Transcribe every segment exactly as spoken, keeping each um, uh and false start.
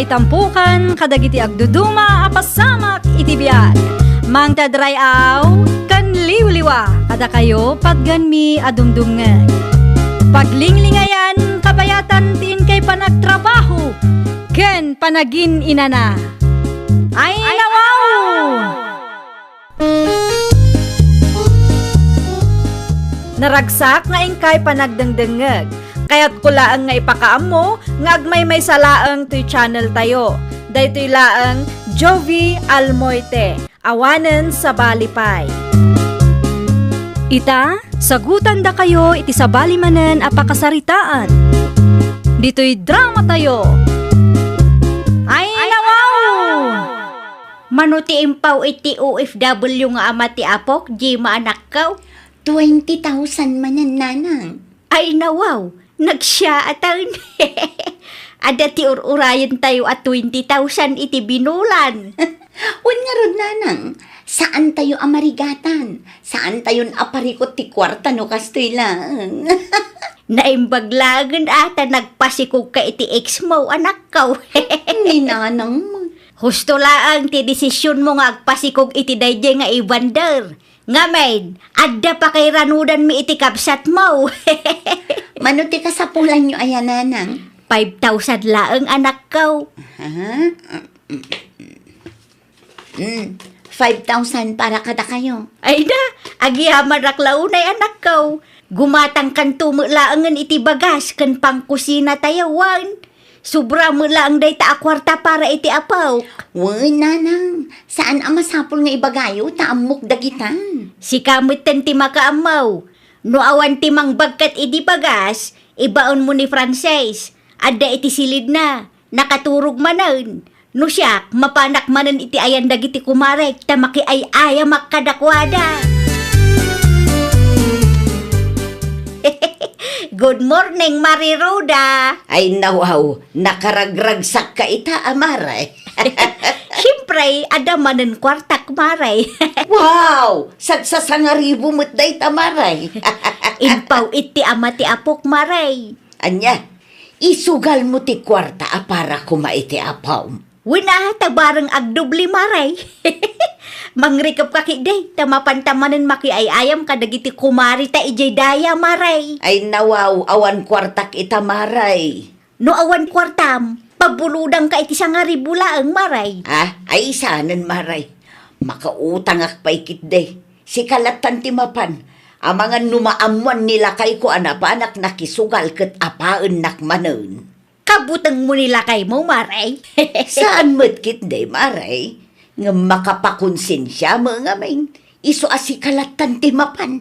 Itampukan kadagiti agduduma a pasamak iti biag. Mangted ray-aw ken liwliwa kadakayo patganmi a dumdumngeg. Paglinglingayan kabayatan ti inkay panagtrabaho ken panagin-inana. Ay, nawaw! Naragsak nga inkay panagdengdengngeg. Kayatko laeng nga ipakaammo nga agmaymaysa laeng toy channel tayo. Daytoy laeng Jovie Almoite, awanen sabali pay. Ita, sagutandakayo iti sabali manen a pakasaritaan. Ditoy drama tayo. Ay, nawaw! Mano ti impaw-it ti O F W nga ama ti apok, Gemma, anakko? Twenty thousand manen, nanang. Ay, nawaw, nagsiaatan. Adda ti ur-urayentayo a twenty thousand iti binulan. Wen ngarud, nanang, saantayo a marigatan. Saantayon a parikut ti kuarta no kastoy laeng. Naimbag laengen a ta nagpasikogka iti ex mo, anakko. Ni nanang mo. Husto laeng ti desisionmo nga agpasikog iti daydiay nga Evander. Ngamin, adda pakairanudanmi iti kabsatmo. Mano ti kasapulanyo aya, nanang? Five thousand laeng, anakko. Ha? Mm, five thousand para kadakayo. Ay na, agyamanak la unay, anakko. Gumatangkanto met laengen iti bagas ken pangkusina tayo, wen. Sobra met laeng dayta a kuarta para iti apok. Wen, nanang, saan a masapul nga ibagayo ta ammok dagitan. Sika metten ti makaammo. No awan ti mangbagkat idi bagas, ibaonmo ni Frances. Adda iti silidna, nakaturog manen. No siak, mapanak manen iti ayan dagiti kumarek ta makiay-ayamak kadakuada. Good morning, Mari Ruda. Ay, nawaw, nakaragragsakka ita a Mare. Siempre, adda manen kuartak, Mare. Wow! Sagsasangaribu met dayta, Mare. Impaw-it ti ama ti apok, Mare. Ania, isugalmo ti kuarta a para koma iti apom. Wen a, ta bareng agdubli, Mare. Mangrikepka ketdi, ta mapanta manen makiay-ayam kadagiti kumarita idiay daya, Mare. Ay, nawaw, awan kuartak ita, Mare. No awan kuartam, pabulodangka iti sangaribu laeng, Mare. Ah, ay, saanen, Mare. Makautangak pay ketdi. Sika lattan ti mapan. Amangan no maammoan ni lakayko a napanak nakisugal ket apaennak manen. Kabutengmo ni lakaymo, Mare. Saan met ketdi, Mare. Ngem makapakonsensiam ngamin. Isu a sika lattan ti mapan.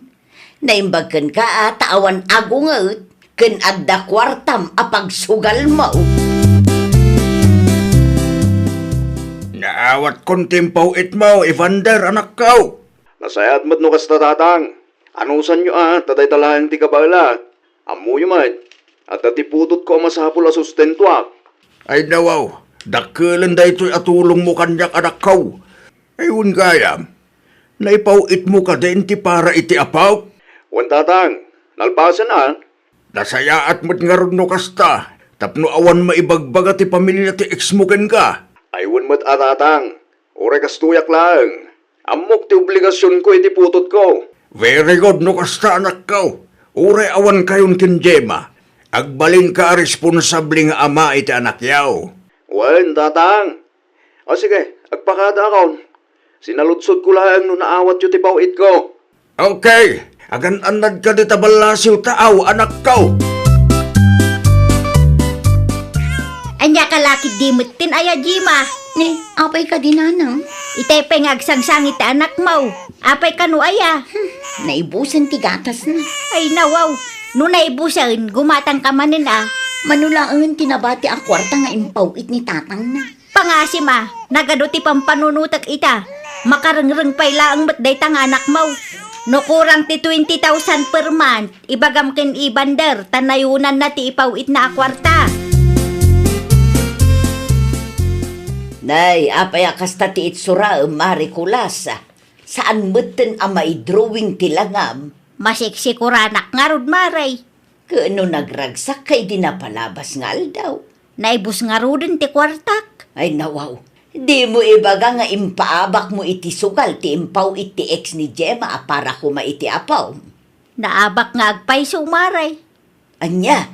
Naimbag kenka a ta awan agunget ken adda kuartam a pagsugalmo. Naawatkon ti impaw-itmo, Evander, anakko. Nasayaat met no kasta, tatang. Anusanyo a, ta dayta laeng ti kabaela. Ammoyo met, adda ti putotko a masapul a sustentoak. Ay, nawaw, dakkelen daytoy a tulongmo kaniak, anakko. Ay, wen gayam, naipaw-itmo kadin ti para iti apok? Wen, tatang, nalpasen a. Nasayaat met ngarud no kasta, tapno awan maibagbaga ti pamilia ti ex mo kenka. Ay, wen met a, tatang, uray kastoyak laeng. Ammok ti obligasionko iti putotko. Very good no kasta, anakko. Uray awankayon ken Gemma, agbalinka a responsable nga ama iti anakyo. Wen, tatang. O sige, agpakadaakon. Sinaludsodko laeng no naawatyo ti paw-itko. Okay, agan-annadka dita ballasiw taaw, anakko. Ania ka la ketdi metten aya, Gemma? Ni, apay kadi, nanang? Itay pay nga agsangsangit ti anakmo. Apay kano aya? Hmm, naibusen ti gatasna. Ay, nawaw. No naibusen, gumatangka manen a. Mano laengen ti nabati a kuarta nga impaw-it ni tatangna. Pangasim a, nagadu ti pampanunotek ita. Makarengreng pay laeng met dayta nga anakmo. No kurang ti twenty thousand per month, ibagam ken Evander, ta nayonanna ti ipaw-itna a kuarta. Nay, apay a kasta ti itsuram, Mari Kulas? Saan metten a maidrawing ti langam? Masiksikuranak ngarud, Mare. Ken no nagragsakka idi napalabas nga aldaw? Naibus ngaruden ti kuartak. Ay, nawaw. Dimo ibaga nga impaabakmo iti sugal ti impaw-it ti ex ni Gemma a para koma iti apom. Naabak nga agpayso, Mare. Ania?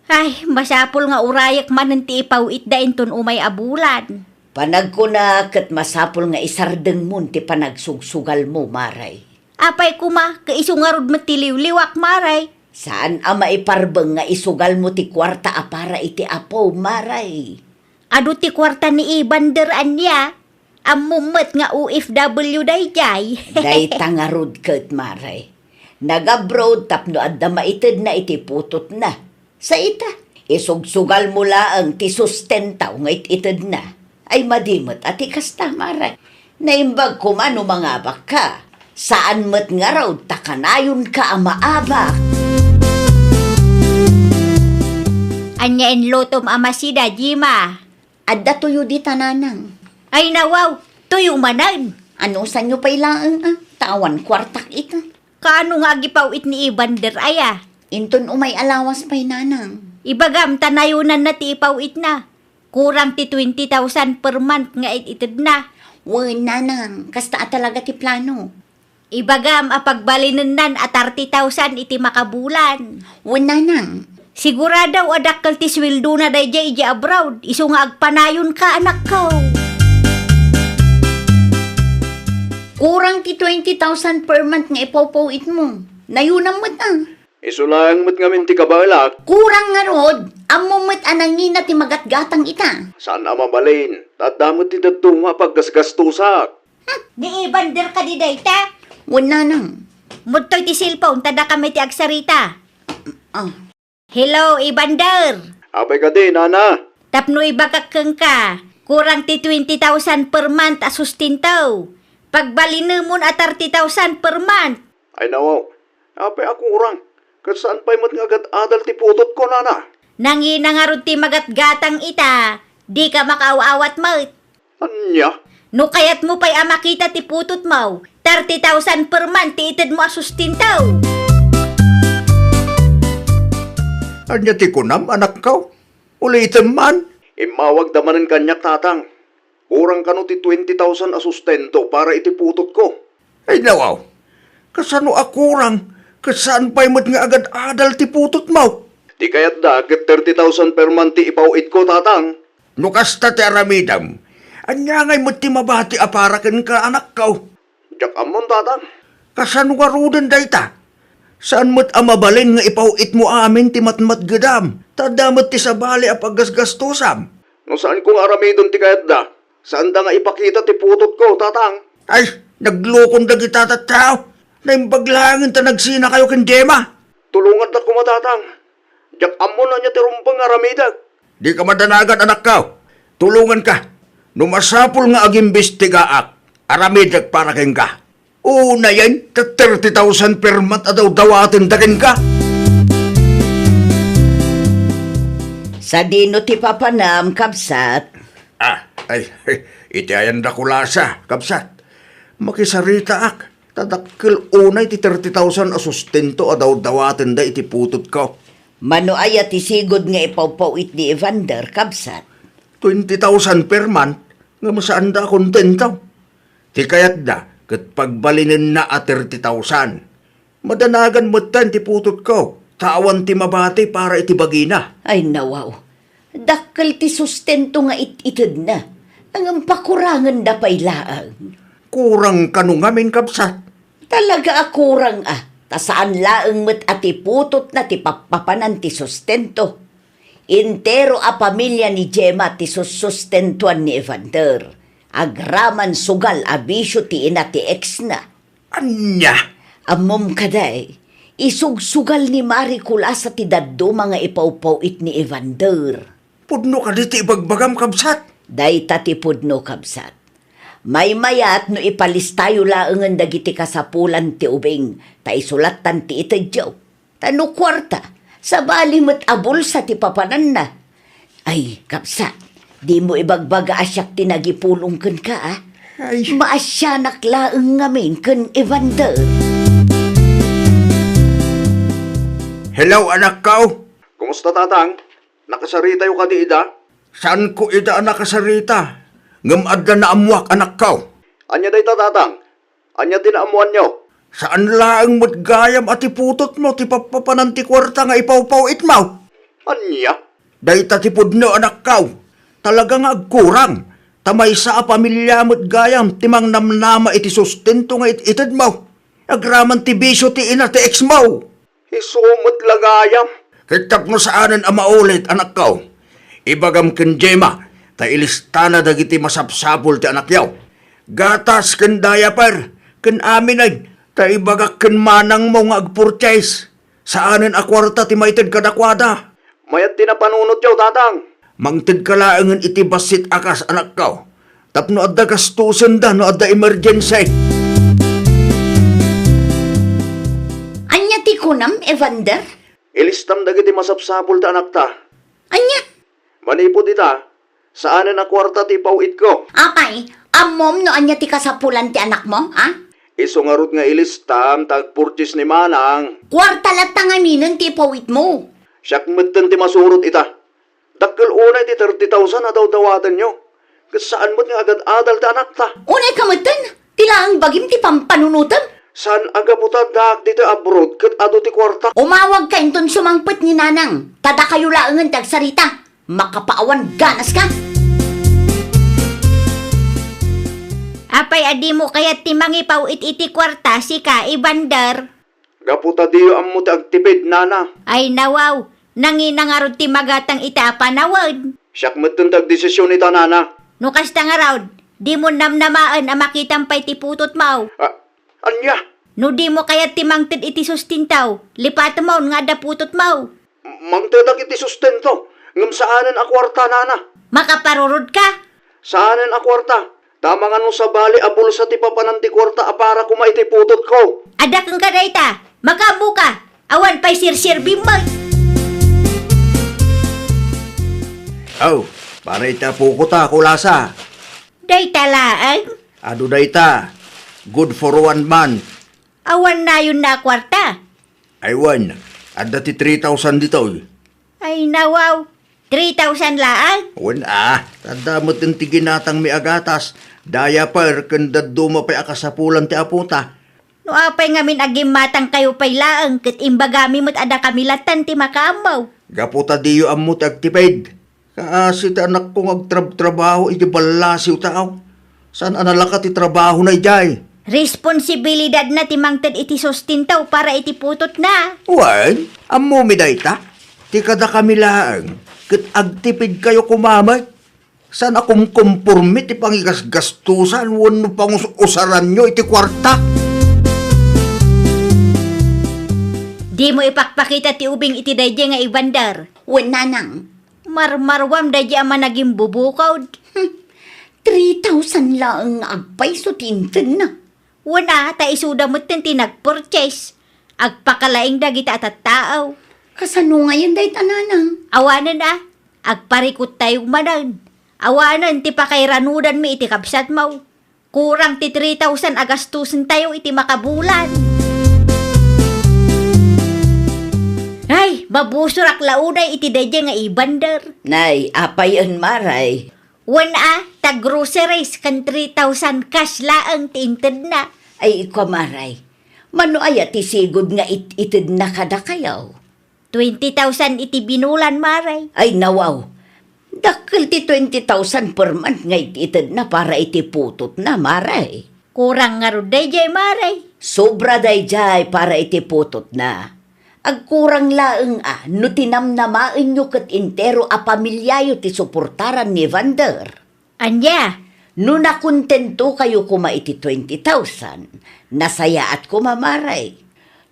Ay, masapul nga urayek manen ti ipaw-itda inton umay a bulan. Panagkuna ket masapul nga isardengmon ti panagsugsugalmo, Mare. Apay koma, ket isu ngarud met ti liwliwak, Mare. Saan a maiparbeng nga isugalmo ti kuarta a para iti apo, Mare. Adu ti kuarta ni Evander ania? Ammom met nga O F W daydiay. Dayta ngarud ket, Mare. Nag-abroad tapno adda maitedna iti putotna. Sa ita, isugsugalmo laeng ti sustentaw nga it-itedna. Ay, madi met a ti kasta, Mare. Naimbag koma no mangabakka. Saan met ngarud ta kanayonka a maabak. Ania inlutom a masida, Gemma? Adda tuyo dita, Nanang. Ay, nawaw, tuyo manen. Anusanyo pay laeng, a? Ta awan kuartak ita. Kaano nga agipaw-it ni Evander aya? Inton umay a lawas pay, Nanang. Ibagam ta nayonanna ti ipaw-itna. Kurang ti twenty thousand per month nga it-itedna. Wen, Nanang, kasta a talaga ti plano. Ibagam a pagbalinennan a thirty thousand iti makabulan. Wen, Nanang. Sigurado a dakkel ti suweldona daydiay idiay abroad, isu nga agpanayonka, anakko. Kurang ti twenty thousand per month nga ipawpaw-itmo. Nayonam met, a. Isu laeng met ngamin ti kabaelak. Kurang ngarud, ammom met a nangina ti magatgatang ita. Saan a mabalin, ta adda met ti dadduma a paggasgastosak. Hmm, ni Evander kadi dayta? Wen, Nanang. Mudtoy ti cellphone, ta dakami ti agsarita. Ah. Hello, Evander. Apay kadi, Nana? Tapno ibagak kenka, kurang ti twenty thousand per month a sustento. Pagbalinemon a thirty thousand per month. Ay, nawaw. Apay a kurang? Ket saan pay met nga agad-adal ti putotko, Nana? Nangina ngarud ti magatgatang ita, dika makaaw-awat met. Ania? No kayatmo pay a makita ti putotmo, thirty thousand per month ti itedmo a sustento. Ania ti kunam, anakko? Ulitem man. Immawagda manen kaniak, Tatang. Kurang kano ti twenty thousand a sustento para iti putotko. Ay, nawaw. Kasano a kurang? Ket saan pay met nga agad-adal ti putotmo? Ti kayatda ket thirty thousand per month ti ipaw-itko, Tatang. No kasta ti aramidem, ania ngay met ti mabati a para kenka, anakko? Diak ammon, Tatang. Kasano ngaruden dayta? Saan met a mabalin nga ipaw-itmo amin ti matmatgedam, ta adda met ti sabali a paggasgastosam. No saanko nga aramiden ti kayatda, saanda nga ipakita ti putotko, Tatang. Ay, naglukon dagita tattao. Naimbag laengen ta nagsinakayo ken Gemma. Tulongandak koma, Tatang. Diak ammon ania ti rumbeng nga aramidek. Dika madanagan, anakko. Tulonganka. No masapul nga agimbestigaak, aramidek para kenka. Unayen, ta thirty thousand per month a dawdawatenda kenka. Sadino ti papanam, kabsat? Ah, ay, iti ayan da kulasa, kabsat. Makisaritaak, ta dakkel unay ti thirty thousand a sustento a dawdawatenda iti putotko. Mano aya ti sigud nga ipawpaw-it ni Evander, kabsat? Twenty thousand per month, ngem saanda a kontento. Ti kayatda ket pagbalinenna a thirty thousand. Madanagan metten ti putotko, ta awan ti mabati para iti bagina. Ay, nawaw. Dakkel ti sustento nga it-itedna. Ngem pakurangenda pay laeng. Kurang kano ngamin, kabsat? Talaga a kurang a, ta saan laeng met a ti putotna ti pappapanan ti sustento. Entero a pamilia ni Gemma ti sussustentuan ni Evander, agraman sugal a bisio ti ina ti ex-na. Ania? Ammom kadi, isugsugal ni Mari Kulasa ti dadduma nga ipawpaw-it ni Evander. Pudno kadi ti ibagbagam, kabsat? Dayta ti pudno, kabsat. Maymayat no ipalistayo laengen dagiti kasapulan ti ubing, ta isulattan ti itedyo. Ta no kuarta, sabali met a bulsa ti papananna. Ay, kabsat, dimo ibagbaga a siak ti nagipulong kenka, a? Ay. Maasianak laeng ngamin ken Evander. Hello, anakko. Kumusta, Tatang? Nakasaritayo kadi ida? Saanko ida a nakasarita, ngem adda naammoak, anakko. Ania dayta, Tatang? Ania ti naammoanyo? Saan laeng met gayam a ti putotmo ti pappapanan ti kuarta nga ipawpaw-itmo. Ania? Dayta ti pudno, anakko. Talaga nga agkurang. Ta maysa a pamilia met gayam ti mangnamnama iti sustento nga it-itedmo. Agraman ti bisio ti ina ti ex-mo. Isu met la gayam. Ket tapno saanen a maulit, anakko, ibagam ken Gemma, ta ilistana dagiti masapsapul ti anakyo. Gatas ken diaper, ken aminen, ta ibagak ken manangmo nga agpurchase. Saanen a kuarta ti maited kadakuada. Mayat ti napanunotyo, Tatang. Mangtedka laengen iti bassit a kas, anakko, tapno adda gastosenda no adda emergency. Ania ti kunam, Evander? Ilistam dagiti masapsapul ti anakta. Ania? Manipud ita, saanen a kuarta ti ipaw-itko. Apay, ammom no ania ti kasapulan ti anakmo, a? Isu ngarud nga ilistam ta agpurchase ni Manang. Kuarta latta ngaminen ti ipaw-itmo. Siak metten ti masurot ita. Dakkel unay ti thirty thousand a dawdawatenyo. Ket saan met nga agad-adal ti anakta. Unay ka metten? Ti laeng bagim ti pampanunotem? Saan a gapu ta addaak ditoy abroad ket adu ti kuarta. Umawagka inton sumangpet ni Nanang, ta dakayo laengen ti agsarita. Makapaawan ganaska. Apay a dimo kayat ti mangipaw-it iti kuarta, sika, Evander? Gapu ta diyo ammo ti agtipid, nana. Ay, nawaw. Nangina ngarud ti magatang ita a panawen. Siak metten ti agdesisyon ita, nana. No kasta ngarud, dimo namnamaen a makitam pay ti putotmo. A-, ania? No dimo kayat ti mangted iti sustento, lipatemon nga adda putotmo. M-, mangtedak iti sustento, ngem saanen a kuarta, nana. Makaparurodka? Saanen a kuarta. Ta amangan no sabali a bulsa ti papanan ti kuarta a para koma iti putotko. Adda kenka dayta. Makaammoka. Awan pay sirsirbim met. Aw, para iti apoko ta, kulasa. Dayta laeng? Adu dayta. Good for one month. Awan nayonna a kuarta? Ay wen, adda ti three thousand ditoy. Ay, nawaw. Three thousand laeng? Wen, a, adda met ti ginatangmi a gatas, diaper, ken dadduma pay a kasapulan ti apota. No apay ngamin a gimmatangkayo pay laeng ket imbagami met a dakami lattan ti makaammo. Gapu ta diyo ammo ti agtipid. Kaasi ti anakko nga agtrabtrabaho iti ballasiw tao. Saan a nalaka ti trabahona idiay. Responsibilidadna ti mangted iti sustento para iti putotna. Wen, ammomi dayta? Ti kadakami laeng, ket agtipidkayo koma met. Saan a kumkomporme ti pangigasgastosan wenno pangus-usaranyo iti kuarta. Dimo ipakpakita ti ubing iti daydiay nga Evander. Wen, nanang. Marmarwam daydiay a managimbubukod. Hmm. Three thousand laeng nga agpayso ti intedna. Wen a, ta isuda metten ti nagpurchase. Agpakalaing dagita a tattao. Kasano ngayen dayta, nanang? Awanen a, agparikuttayo manen. Awanen ti pakairanudanmi iti kabsatmo. Kurang ti three thousand a gastosentayo iti makabulan. Ay, mabusorak la unay iti daydiay nga Evander. Nay, apayen, maray? Wen a, ta groceries ken three thousand cash laeng ti intedna. Ay, ikua, maray. Mano aya ti sigud nga it-itedna kadakayo? Twenty thousand iti binulan, maray. Ay, nawaw. Dakkel ti twenty thousand per month nga it-itedna para iti putotna, maray. Kurang ngarud daydiay, maray. Sobra daydiay para iti putotna. Agkurang laeng a no tinamnamaenyo ket entero a pamiliayo ti suportaran ni Evander. Ania? No nakontentokayo koma iti twenty thousand, nasayaat koma, maray.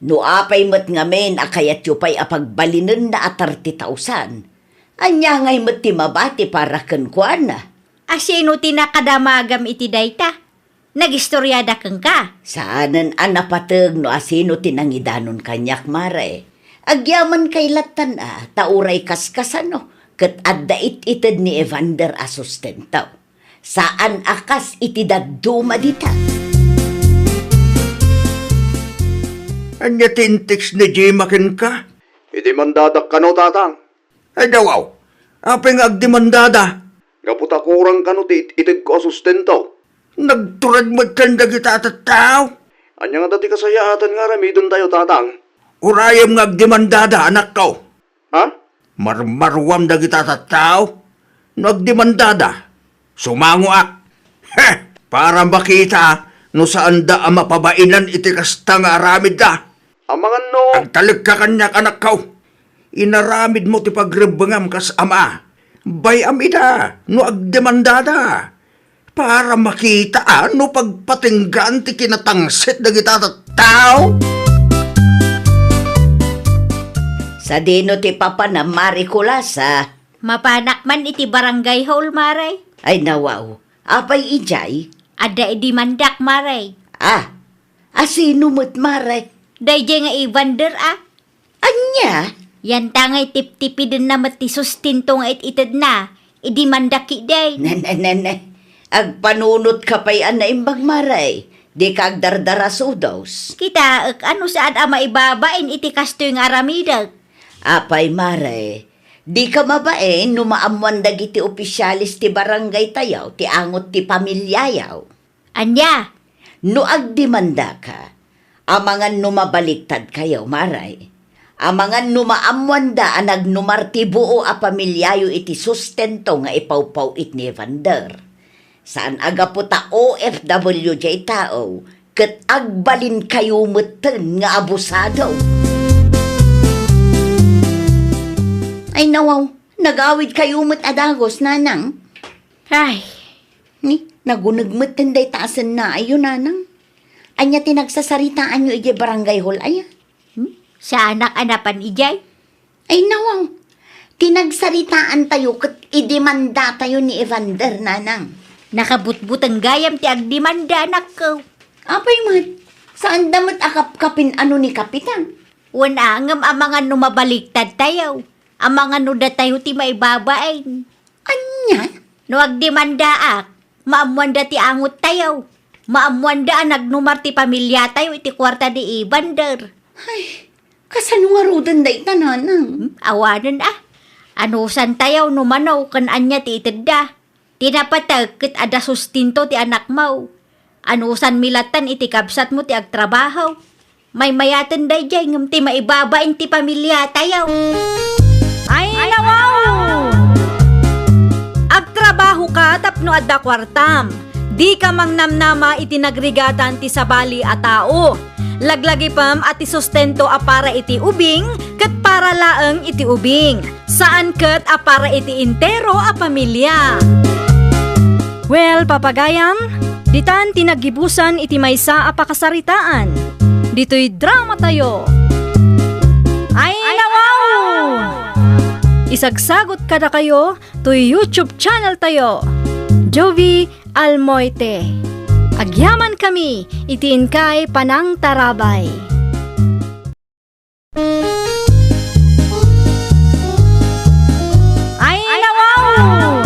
No apay met ngamin a kayatyo pay a pagbalinenna a thirty thousand, ania ngay met ti mabati para kenkuana? A sino ti nakadamagam iti dayta? Nagistoriada kenka? Saanen a napateg no asino ti nangidanon kaniak, maray. Agyaman kay lattan a, ta uray kaskasano, ket adda it-ited ni Evander a sustento. Saan a kas iti dadduma dita. Ania ti inteks ni Gemma kenka? Idi mandadak kano, tatang. Ay, dawaw. Apay nga agdemandada? Gapu ta kurang kano ti it-, itedko a sustento. Nagturag metten dagita a tattao. Ania ngata ti kasayaatan nga aramidentayo, Tatang? Urayem nga agdemandada, anakko. Ha? Marmaruam dagita a tattao. No agdemandada, sumangoak. Heh! Para makita no saanda a mapabainan iti kasta nga aramidda. Amangan no. Agtalekka kaniak, anakko. Inaramidmo ti pagrebbengam kas ama. Bay-am ida no agdemandada. Para makita a no pagpatinggaan ti kinatangsit dagita a tattao. Sadino ti papanam, Mare Kulasa? Mapanak man iti barangay hall, Mare. Ay, nawaw. Apay idiay? Adda idimandak, Mare. Ah, a sino met, Mare? Daydiay nga Evander, a. Ania? Yanta ngay tiptipidenna met ti sustento nga it-itedna. Idimanda ketdi. Ne, ne, ne, ne. Agpanunotka pay a naimbag, Mare. Dika agdardarasudos. Kitaek a no saan a maibabain iti kastoy nga aramidek. Apay, Mare, dika mabain no maammoan dagiti opisiales ti barangaytayo ti angot ti pamiliayo. Ania? No agdemandaka, amangan no mabaliktadkayo, Mare. Amangan no maammoanda a nagnumar ti buo a pamiliayo iti sustento nga ipawpaw-it ni Evander. Saan a gapu ta O F W diay tao, ket agbalinkayo metten nga abusado. Ay, nawaw, nagawidkayo met a dagus, Nanang. Ay. Ni, naguneg metten dayta a sennaayo, Nanang. Ania ti nagsasaritaanyo idiay barangay hall aya? Hmm? Saanak a napan idiay? Ay, nawaw. Ti nagsaritaantayo ket idemandatayo ni Evander, Nanang. Nakabutbuteng gayam ti agdemanda, anakko. Apay met, saanda met a kapkapin a no ni Kapitan? Wen a, ngem amangan no mabaliktadtayo. Amangan no datayo ti maibabain. Ania? No agdemandaak, maammoanda ti angottayo. Maammoanda a nagnumar ti pamiliatayo iti kuarta ni Evander. Ay, kasano ngaruden dayta, Nanang? Hmm, awanen a. Anusantayo no mano ken ania ti itedda. Ti napatek ket adda sustento ti anakmo. Anusanmi lattan iti kabsatmo ti agtrabaho. Maymayaten daydiay ngem ti maibabain ti pamiliatayo. Ay, nawaw! Agtrabahoka tapno adda kuartam. Dika mangnamnama iti nagrigatan ti sabali a tao. Laglagipem a ti sustento a para iti ubing ket para laeng iti ubing. Saan ket a para iti entero a pamilya. Well, papagayam, ditan ti naggibusan iti maysa a pakasaritaan. Ditoy dramatayo. Ay, nawaw! Isagsagot kadakayo toy YouTube channeltayo, Jovie Almoite. Agyamankami iti inkay panangtarabay. Ay, nawaw!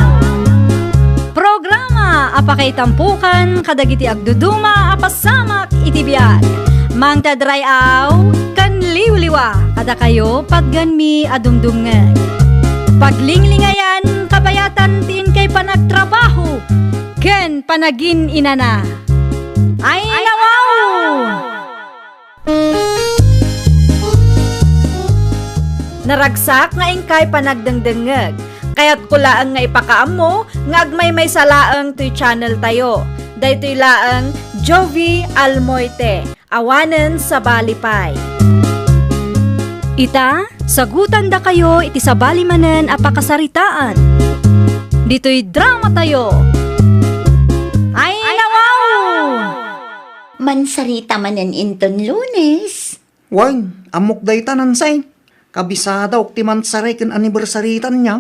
Programa a pakaitampokan kadagiti agduduma a pasamak iti biag. Mangted ray-aw ken liwliwa kadakayo patgenmi a dumdumngeg. Paglinglingayan kabayatan ti inkay panagtrabaho ken panagin-inana. Ay, nawaw! Naragsak nga inkay panagdengdengngeg. Kayatko laeng nga ipakaammo nga agmaymaysa laeng toy channeltayo. Daytoy laeng Jovie Almoite, awanen sabali pay. Ita, sagutandakayo iti sabali manen a pakasaritaan. Ditoy dramatayo. Ay, nawaw! Mansarita manen inton Lunes. Wen, ammok dayta, Nansay. Kabisadok ti mansaray ken annibersaritan niya.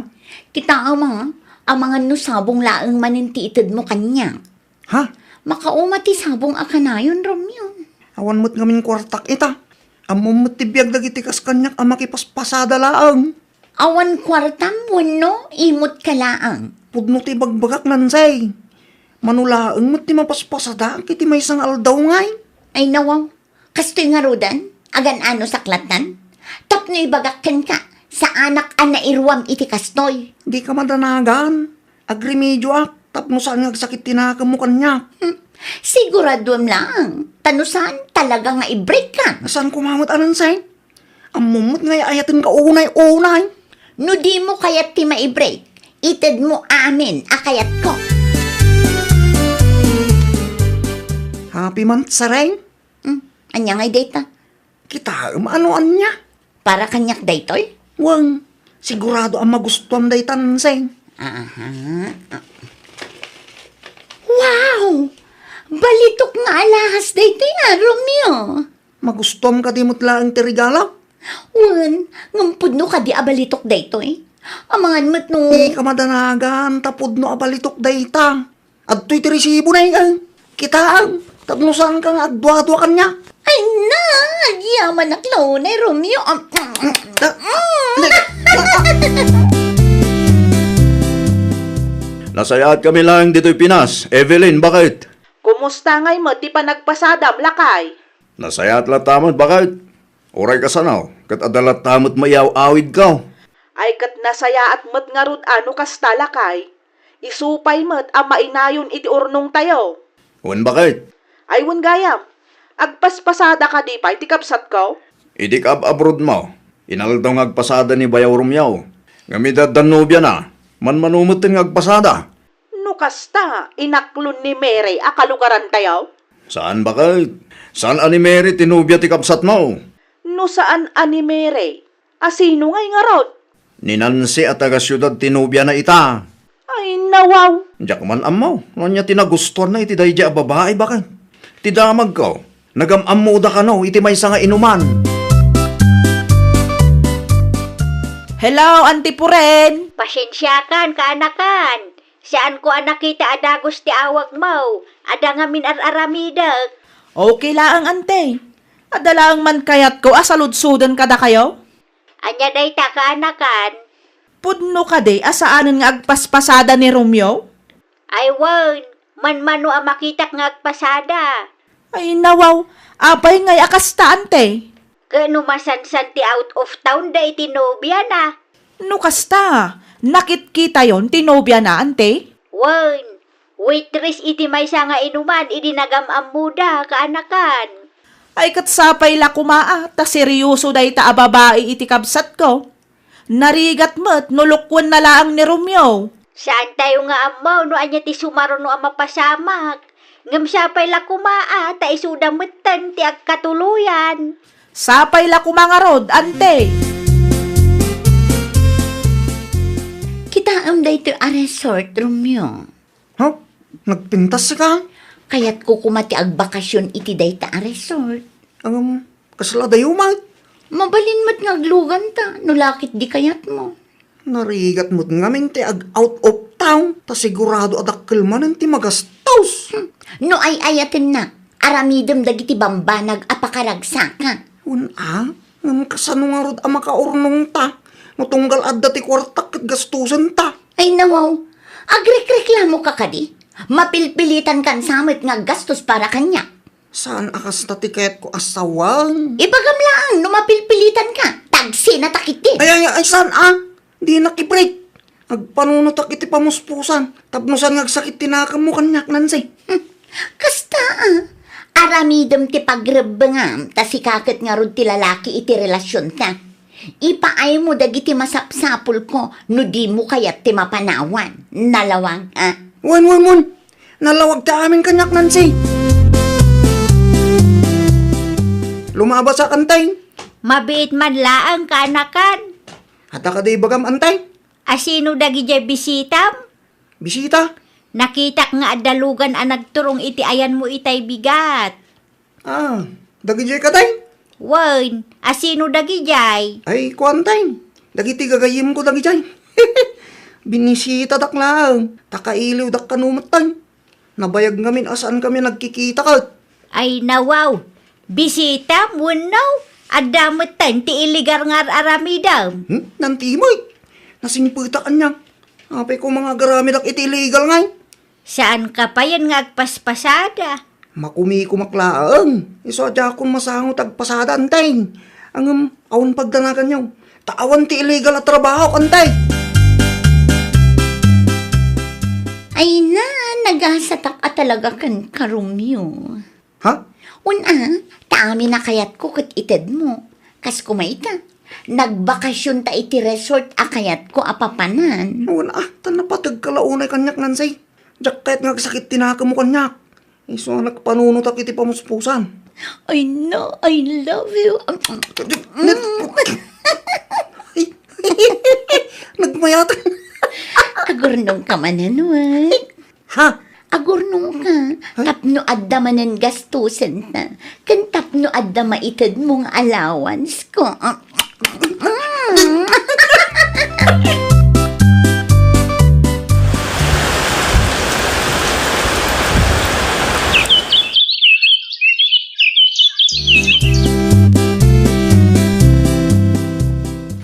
Kitaem a, amangan no sabong laeng manen ti itedmo kaniak. Ha? Makauma ti sabong a kanayon, Romeo. Awan met ngamin kuartak ita. Ammom met ti biag dagiti kas kaniak a makipaspasada laeng. Awan kuartam wenno imotka laeng? Pudno ti ibagbagak, Nansay. Mano laeng met ti mapaspasadaak iti maysa nga aldaw ngay? Ay, nawaw. Kastoy ngaruden, agan-ano saklatan? Tapno ibagak kenka, Saanak a nairuam iti kastoy. Dika madanagan. Agremedioak tapno saan nga agsakit ti nakemmo kaniak. Hmm. Siguraduem laeng, ta no saan, talaga nga i-break ka. Saan koma met a nansen? Ammom met nga ay-ayatenka unay-unay. No dimo kayat ti mai-break, itedmo amin a kayatko. Happy month, sareng? Hmm, ania ngay dayta? Kitaem, ano ania? Para kaniak daytoy? Wen, sigurado a magustuam dayta, Nanseng. Aha. Wow! Balitok nga alahas daytoy a, Romeo. Magustuam kadi met laeng ti regalo? Wen, ngem pudno kadi a balitok daytoy? Amangan met no. Dika madanagan ta pudno a balitok dayta. Adtoy ti resibo na, eh. Kitaem, tapno saanka nga agduadua kaniak. Ay na, agyamanak launay, Romeo. Am, am, am, Da-, am. Nasayaat kami laeng ditoy Pinas. Evelyn, bakit? Kumusta ngay met ti panagpasadam, lakay? Nasayaat latta met, bakit? Uray kasano, ket adda latta met maiaw-awidko. Ay, ket nasayaat met ngarud a no kasta, lakay. Isu pay met a mainayon iti urnongtayo. Wen, bakit? Ay, wen gayam. Agpaspasada kadi pay ti kabsatko? Idi kaab-abroadmo, inaldaw nga agpasada ni Bayaw Romeo. Ngem idi adda nobiana, manmano metten nga agpasada. No kasta, inaklon ni Mary a kalugarantayo? Saan, bakit? Saan a ni Mary ti nobia ti kabsatmo? No saan a ni Mary, a sino ngay ngarud? Ni Nancy a taga-siudad ti nobiana ita. Ay, nawaw. Diak man ammo no ania ti nagustuanna iti daydiay a babai, bakit? Ti damagko, nagam-ammoda kano iti maysa nga inuman. Hello, Auntie Puren! Pasensiakan, kaanakan. Saanko a nakita a dagus ti awagmo. Adda ngamin ar-aramidek. Okay laeng, Ante. Adda laeng man kayatko a saludsoden kadakayo. Ania dayta, kaanakan? Pudno kadi a saanen nga agpaspasada ni Romeo? Ay wen, manmano a makitak nga agpasada. Ay, nawaw, apay ngay a kasta, Ante? Ket no masansan ti out of town da iti nobiana. No kasta, nakitkitayon ti nobiana, Ante? Wen, waitress iti maysa nga inuman idi nagam-ammoda, kaanakan. Ay, ket sapay la koma a, ta seryoso dayta a babai iti kabsatko. Narigat met no lukuenna laeng ni Romeo. Saantayo nga ammo no ania ti sumaruno a mapasamak. Ngem sapay la koma a, ta isuda metten ti agkatuloyan. Sapay la koma ngarud, Ante. Kitaem daytoy a resort, Romeo. Ha? Nagpintas ka? Kayatko koma ti agbakasyon iti dayta a resort. Ngem, kasla dayo met? Mabalin met nga agluganta, no lakit di kayatmo. Narigat met ngamin ti ag-out of town, ta sigurado a dakkel manen ti magastos. Hmm. No ay-ayatennak, aramidem dagiti bambanag a pakaragsaka. Wen a, ngem kasano ngarud a makaurnongta? No tunggal adda ti kuartak ket gastosenta. Ay, nawaw, agrekreklamoka kadi? Mapilpilitankan sa met nga aggastos para kaniak. Saan a kasta ti kayatko a sawen. Ibagam laeng no mapilpilitanka, tagsinata ketdi. Ay, ay, ay, saan a? Dinak i-break. Agpanunotak iti pamuspusan, tapno saan nga agsakit ti nakemmo kaniak, Nancy. Hmm. Kasta a, aramidem ti pagrebbengam, ta sika ket ngarud ti lalaki iti relasionta. Ipaaymo dagiti masapsapulko no dimo kayat ti mapanawan. Nalawag, a? Wen, wen, wen. Nalawag ti amin kaniak, Nancy. Lumabas a, Antay. Mabiit man laeng, kaanakan. Adda kadi ibagam, Antay? A sino dagidiay bisitam? Bisita? Nakitak nga adda lugan a nagturong iti ayanmo itay bigat. Ah, dagidiay ka, Tay? Wen, a sino dagidiay? Ay, kuan, Tay. Dagiti gagayyemko dagidiay. Binisitadak laeng, ta kailiwdak kano met, Tay. Nabayag ngamin a saankami nagkikita ket. Ay, nawaw. Bisitam wenno? Adda metten ti illegal nga ar-aramidem. Hmm? Nantimoy. Nasingpetak ania. Apay koma nga agaramidak iti illegal ngay? Saanka payen nga agpaspasada. Makumikumak laeng. Isu a diakon masango ti agpasada, Antay. Ngem, awan pagdanaganyo. Ta awan ti illegal a trabaho, Antay. Ay na, nagasatak a talaga kenka, Romeo. Ha? Wen a, ta amin a kayatko ket itedmo. Kas kumayta, nagbakasionta iti resort a kayatko a papanan. Wen a, ta napategka la unay kaniak, Nancy. Diak kayat nga agsakit ti nakemmo kaniak. Isu a nagpanunotak iti pamuspusan. I know, I love you. Nagmayat. Agurnongka manen, wen. Ha? Agurnongka, ha? Tapno adda manen gastosenta, ken tapno adda maitedmo nga allowance ko.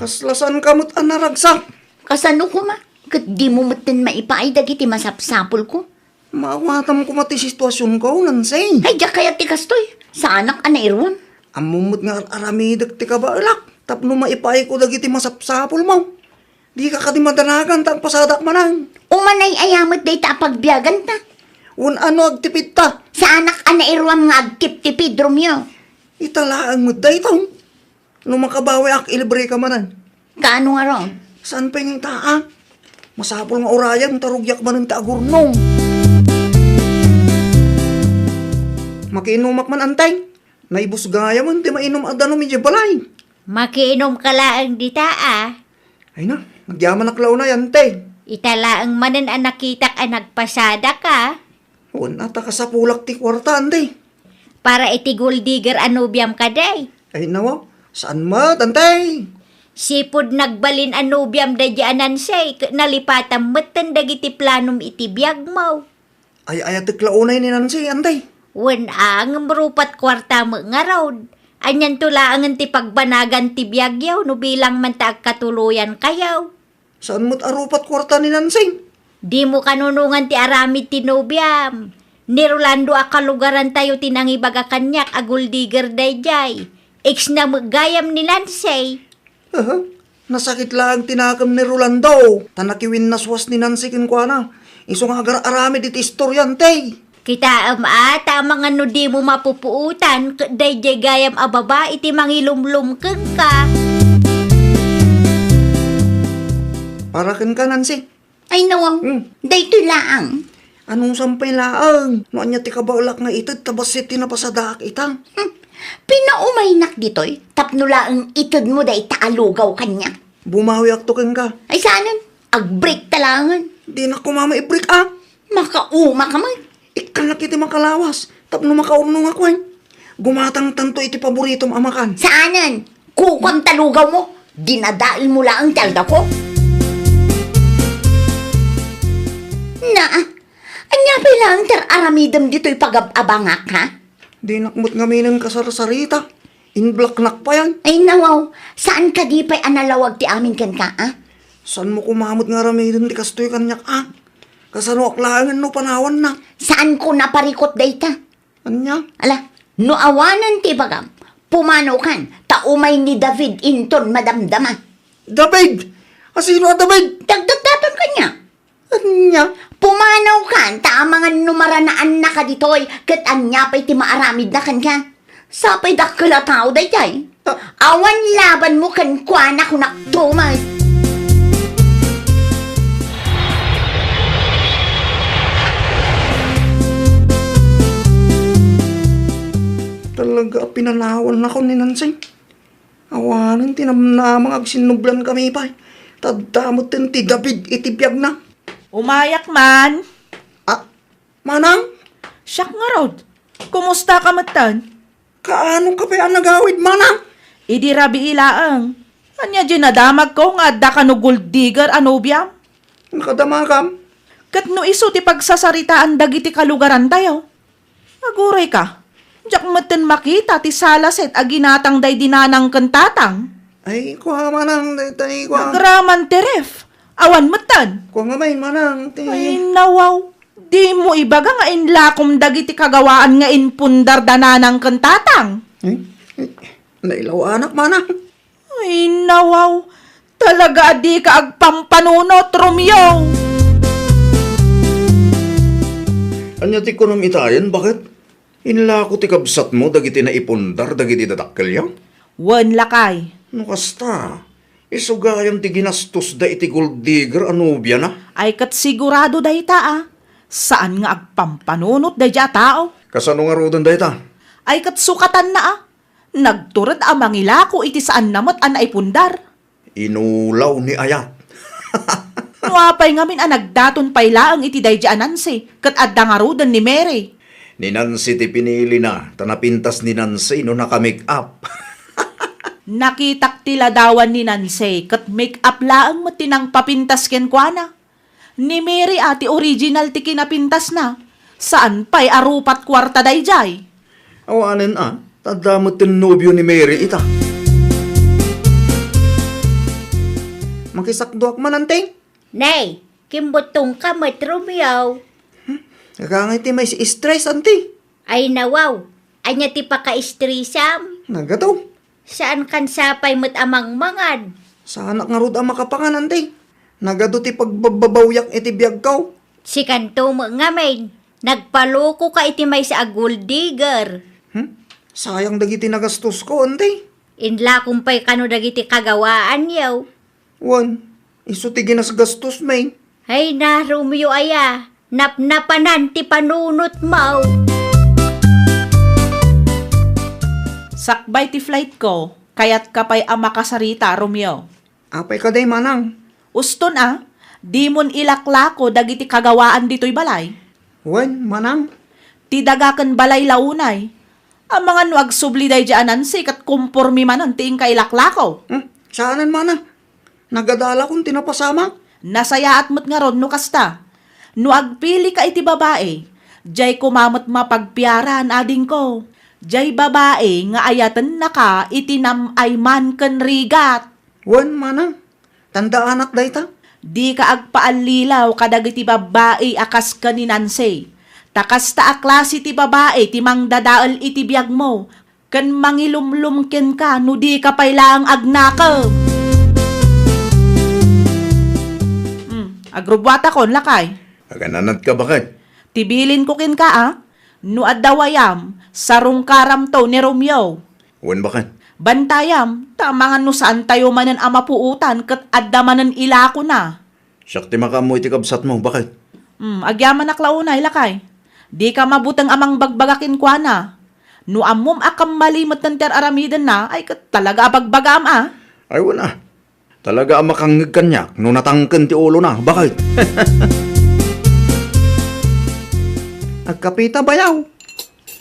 Kasla saanka met a naragsak? Kasano koma? Ket dimo metten maipaay dagiti masapsapulko? Maawatam koma ti situasionko, Nancy. Ay, diak kayat ti kastoy. Saanak a nairuam. Ammom met nga ar-aramidek ti kabaelak tapno maipaayko dagiti masapsapulmo. Dika kadi madanagan ta agpasadak manen. Umanay aya met dayta a pagbiaganta. Wen a no agtipidta. Saanak a nairuam nga agtiptipid, Romeo. Ita laeng met daytoy. No makabawiak, ilibreka manen. Kaano ngarud? Saan pay nga ita, a? Masapul nga urayem ta rugiak manen ti agurnong. Makiinumak man, Antay. Naibus gayamen ti mainum a danum idiay balay. Makiinumka laeng dita, a. Ay na, agyamanak la unay, Antay. Ita laeng manen a nakitak a nagpasadak, a. Wen a, ta kasapulak ti kuarta, Antay. Para iti gold digger a nobiam kadi. Ay, nawaw. Saan met, Antay? Sipud nagbalin a nobiam daydi a Nancy, ket nalipatam metten dagiti planom iti biagmo. Ay-ayatek la unay ni Nancy, Antay. Wen a, ngem rupat kuarta met ngarud. Anianto laengen ti pagbanagan ti biagyo no bilang man ta agkatuloyankayo. Saan met a rupat kuarta ni Nancy? Dimo kanunongan ti aramid ti nobiam. Ni Rolando a kalugarantayo ti nangibaga kaniak a gold digger daydiay. Ex na met gayam ni Nancy. Aha. Nasakit laeng ti nakem ni Rolando, ta nakiwinnaswas ni Nancy kenkuana. Isu nga agar-aramid iti istorya, Antay. Kitaem a, ta amangan no dimo mapupuotan ket daydiay gayam a babai ti mangilumlom kenka. Para kenka, Nancy. Ay, nawaw. Hmm. Daytoy laeng. Anusam pay laeng? No ania ti kabaelak nga ited ta bassit ti napasadaak ita. Hmm. Pinaumaynak ditoy tapno laeng itedmo dayta a lugaw kaniak. Bumawiakto kenka. Ay, saanen? Agbreak ta laengen. Dinak koma maibreak, a. Makauma ka met. Ikkannak iti makalawas tapno makaurnongak, wen. Gumatangtanto iti paboritom a makan. Saanen? Kukuam ta lugawmo. Dinadaelmo laeng ti aldawko. Naa, ania pay laeng ti ar-aramidem ditoy pagab-abangak, ha? Dinak met ngaminen kasarsarita. Inblaknak payen. Ay, nawaw, saan kadi pay a nalawag ti amin kenka, a? Saanmo koma met nga aramiden ti kastoy kaniak, a? Kasanoak laengen no panawanna? Saanko naparikut dayta. Ania? Ala, no awanen ti ibagam, pumanaw kan, ta umay ni David inton madamdama. David? A, sino a David? Dagdagdaton kaniak. Ania? Pumanaw kan, ta amangan no maranaannaka ditoy, ket ania pay ti maaramidna kenka. Sapay dakkel a tao daydiay. Ah. Awan labanmo kenkuana, kunak, Tomas. Talaga a pinanawannakon ni Nancy. Awanen ti namnama nga agsinnublankami pay. Ta adda metten ti David iti biagna. Umayak man. Ah, Manang? Siak ngarud. Kumustaka metten? Kaano ka pay a nagawid, Manang? Idi rabii laeng. Ania diay nadamagko nga adda kano gold digger a nobiam? Nakadamagam? Ket no isu ti pagsasaritaan dagiti kalugarantayo? Aguray ka, diak metten makita ti salaset a ginatang daydi nanang ken tatang. Ay, kua, Manang, daytay, kua. Agraman ti ref. Awan metten. Kua nga may, Manang, ti Ay, nawaw. Dimo ibaga nga inlakom dagiti kagawaan nga impundar da nanang ken tatang. Ay, ay, nailaw anak, Manang. Ay, nawaw. Talaga a dika agpampanunot, Romeo. Ania ti kunam itayen, baket? Inlako ti kabsatmo dagiti naipundar dagiti dadakkelyo? Wen, lakay. No kasta, isu gayam ti ginastosda iti gold digger a nobiana. Ay, ket sigurado dayta, a. Saan nga agpampanunot daydiay a tao. Kasano ngaruden dayta? Ay, ket sukatanna, a. Nagtured a mangilako iti saanna met a naipundar. Inulaw ni ayat. No apay ngamin a nagdaton pay laeng iti daydiay a Nancy, ket adda ngaruden ni Mary? Ni Nancy ti pinilina, ta napintas ni Nancy no naka-make-up. Nakitak ti ladawan ni Nancy, ket make-up laeng met ti nangpapintas kenkuana. Ni Mary a ti original ti kinapintasna. Saan pay a rupat kuarta daydiay. Awanen a, ta adda met ti nobio ni Mary ita. Makisakduak man, anti. Nay, kimbuttongka met, Romeo. Agangay ti mais stress, anti. Ay, nawaw, ania ti paka-stressam? Nagado. Saankan sapay met a mangmangan. Saanak ngarud a makapangan, anti. Nagado ti pagbabbabawiak iti biagko. Sikanto met ngamin, nagpalokoka iti maysa a gold digger. Hmm? Sayang dagiti nagastosko, anti. Inlakon pay kano dagiti kagawaanyo. Wen, isu ti ginasgastosmi. Ay na, Romeo aya, napnapanan ti panunotmo. Sakbay ti flightko, kayatka pay a makasarita, Romeo. Apay kadi, manang? Uston a, dimon ilaklako dagiti kagawaan ditoy balay. Wen, manang? Ti daga ken balay la unay. Amangan no agsubli daydiay a Nancy ket kompormi manen ti inka ilaklako. Hmm, saanen, mana. Nagadalakon ti napasamak. Nasayaat met ngarud no kasta. No agpilika iti babai, diay koma met mapagpiaran, adingko. Diay babai nga ayatennaka iti nam-ay man ken rigat. Wen, manang. Tandaanak dayta. Dika agpaallilaw kadagiti babbai a kas ken ni Nancy. Ta kasta a klase ti babai ti mangdadael iti biagmo ken mangilumlom kenka no dika pay laeng agnakem. Hmm, agrubbuatakon, lakay. Agananatka, baket? Ti bilinko kenka, a, no adda wayam, sarungkaramto ni Romeo. Wen, baket. Bantayam, ta amangan no saantayo manen a mapuotan ket adda manen ilakona. Siak ti makaammo iti kabsatmo, baket. Hmm, agyamanak la unay, lakay. Dika mabuteng a mangbagbaga kenkuana. No ammom a kammali met ti ar-aramidenna, ay ket talaga a bagbagaam, a. Ay, wen a. Talaga a makangngeg kaniak no natangken ti ulona, baket. Agkapita, bayaw.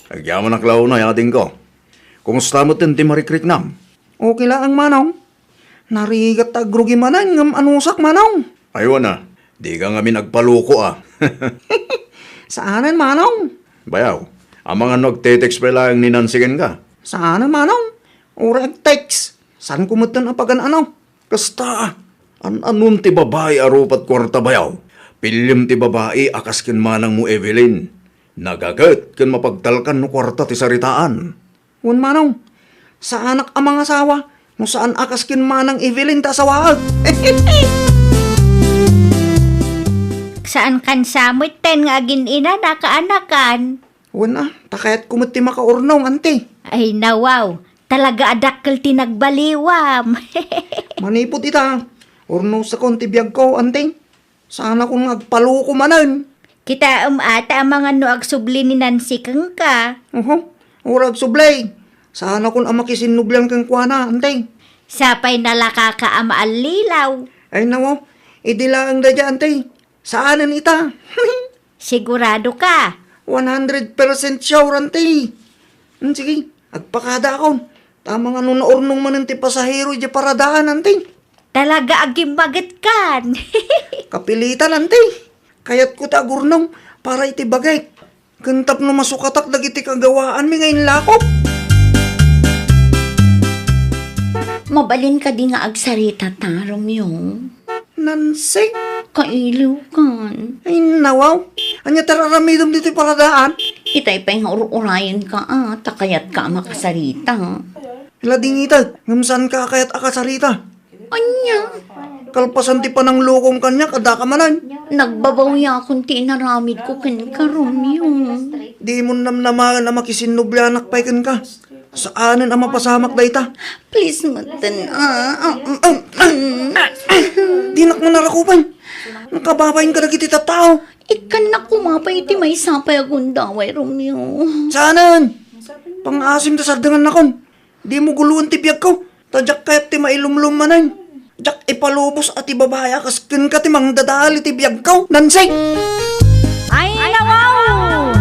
Agyamanak la unay, adingko. Kumusta met ti marikriknam? Okay laeng, manong. Narigat ta agrugi manen ngem anusak, manong. Ay, wen a, dika ngamin agpaloko, a. Saanen, manong. Bayaw, amangan no agte-text pay laeng ni Nancy kenka? Saanen, manong. Uray agtext, saanko metten a pagan-ano. Kasta, an-anom ti babai a rupat kuarta, bayaw? Pillem ti babai a kas ken manangmo Evelyn. Nagaget ken mapagtalkan no kuarta ti saritaan. Wen, manong, saanak a mangasawa no saan a kas ken manang Evelyn ti asawaek. Saankan sa metten nga agin-ina na kaanakan. Wen a, ta kayatko met ti makaurnong, anti. Ay, nawaw, talaga a dakkel ti nagbaliwam. Manipud ita, urnosakon ti biagko, anti. Saanakon nga agpaloko manen. Kitaem a ta amangan no agsubli ni Nancy kenka. Oho, uray agsubli. Saanakon a makisinnublian kenkuana, anti. Sapay nalakaka a maallilaw. Ay, nawaw, idi laeng daydiay, anti. Saanen ita. Sigurado ka? One hundred percent sure, anti. Hmm, sige, agpakadaakon. Ta amangan no naurnong manen ti pasahero idiay paradaan, anti. Talaga a gimmagetkan. Kapilitan, anti. Kayatko ti agurnong para iti bagik. Ken tapno masukatak dagiti kagawaanmi nga inlakok. Mabalin kadi nga agsarita ta, Romeo? Nancy? Kailiwkan. Ay, nawaw. Ania ti ar-aramidem ditoy paradaan? Itay pay nga ur-urayenka, a, ta kayatka a makasarita. Ila dingitek, ngem saanka a kayat a kasarita. Ania? Kalpasan ti pananglukom kaniak, addaka manen. Nagbabawiakon ti inaramidko kenka, Romeo. Dimo namnamaen a makisinnublianak pay kenka. Saanen a mapasamak dayta. Please, metten, ah, ah, ah, ah. Dinak manarakupan. Nakababain kadagiti tattao. Ikkannak koma pay iti maysa pay a gundaway, Romeo. Saanen? Pangaasim ta sardengannakon. Dimo guloen ti biagko. Ta diak kayat ti mailumlom manen. Diak ipalubos a ti babai a kas kenka ti mangdadael iti biagko, Nancy! Ay, nawaw!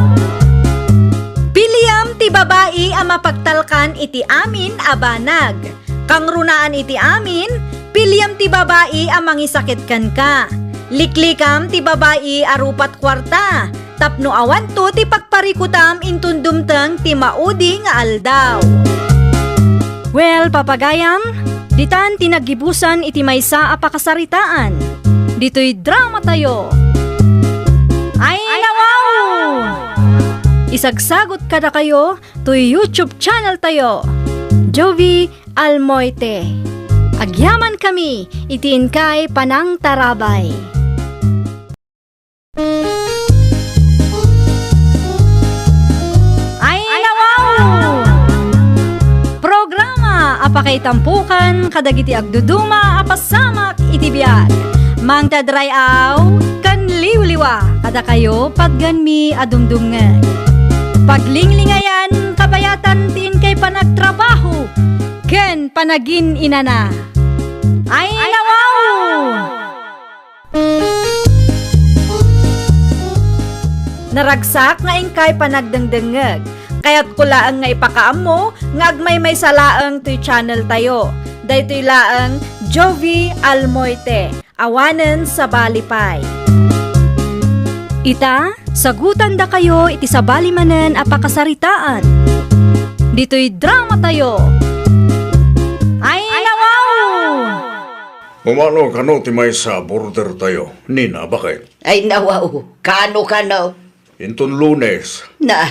Piliam ti babai a mapagtalkan iti amin a banag. Kangrunaan iti amin, piliam ti babai a mangisakit kenka. Liklikam ti babai a rupat kuarta. Tapno awanto ti pagparikutam inton dumteng ti maudi nga aldaw. Well, papagayam, ditan ti naggibusan iti maysa a pakasaritaan. Ditoy dramatayo. Ay, nawaw! Isagsagot kadakayo toy YouTube channel tayo, Jovie Almoite. Agyamankami iti inkay panangtarabay. Ay, nawaw! Programa a pakaitampukan kadagiti agduduma a pasamak iti biag. Mangted ray-aw ken liwliwa kadakayo patgenmi a dumdumngeg. Paglinglingayan kabayatan ti inkay panagtrabaho ken panagin-inana. Ay, nawaw! Naragsak nga inkay panagdengdengngeg. Kayatko laeng nga ipakaammo nga agmaymaysa laeng toy channel tayo. Daytoy laeng Jovie Almoite, awanen sabali pay. Ita, sagutandakayo iti sabali manen a pakasaritaan. Ditoy dramatayo. Ay, nawaw! Umano kano ti maysa a border tayo, Nina, baket? Ay, nawaw, kano, kano? Inton Lunes. Na,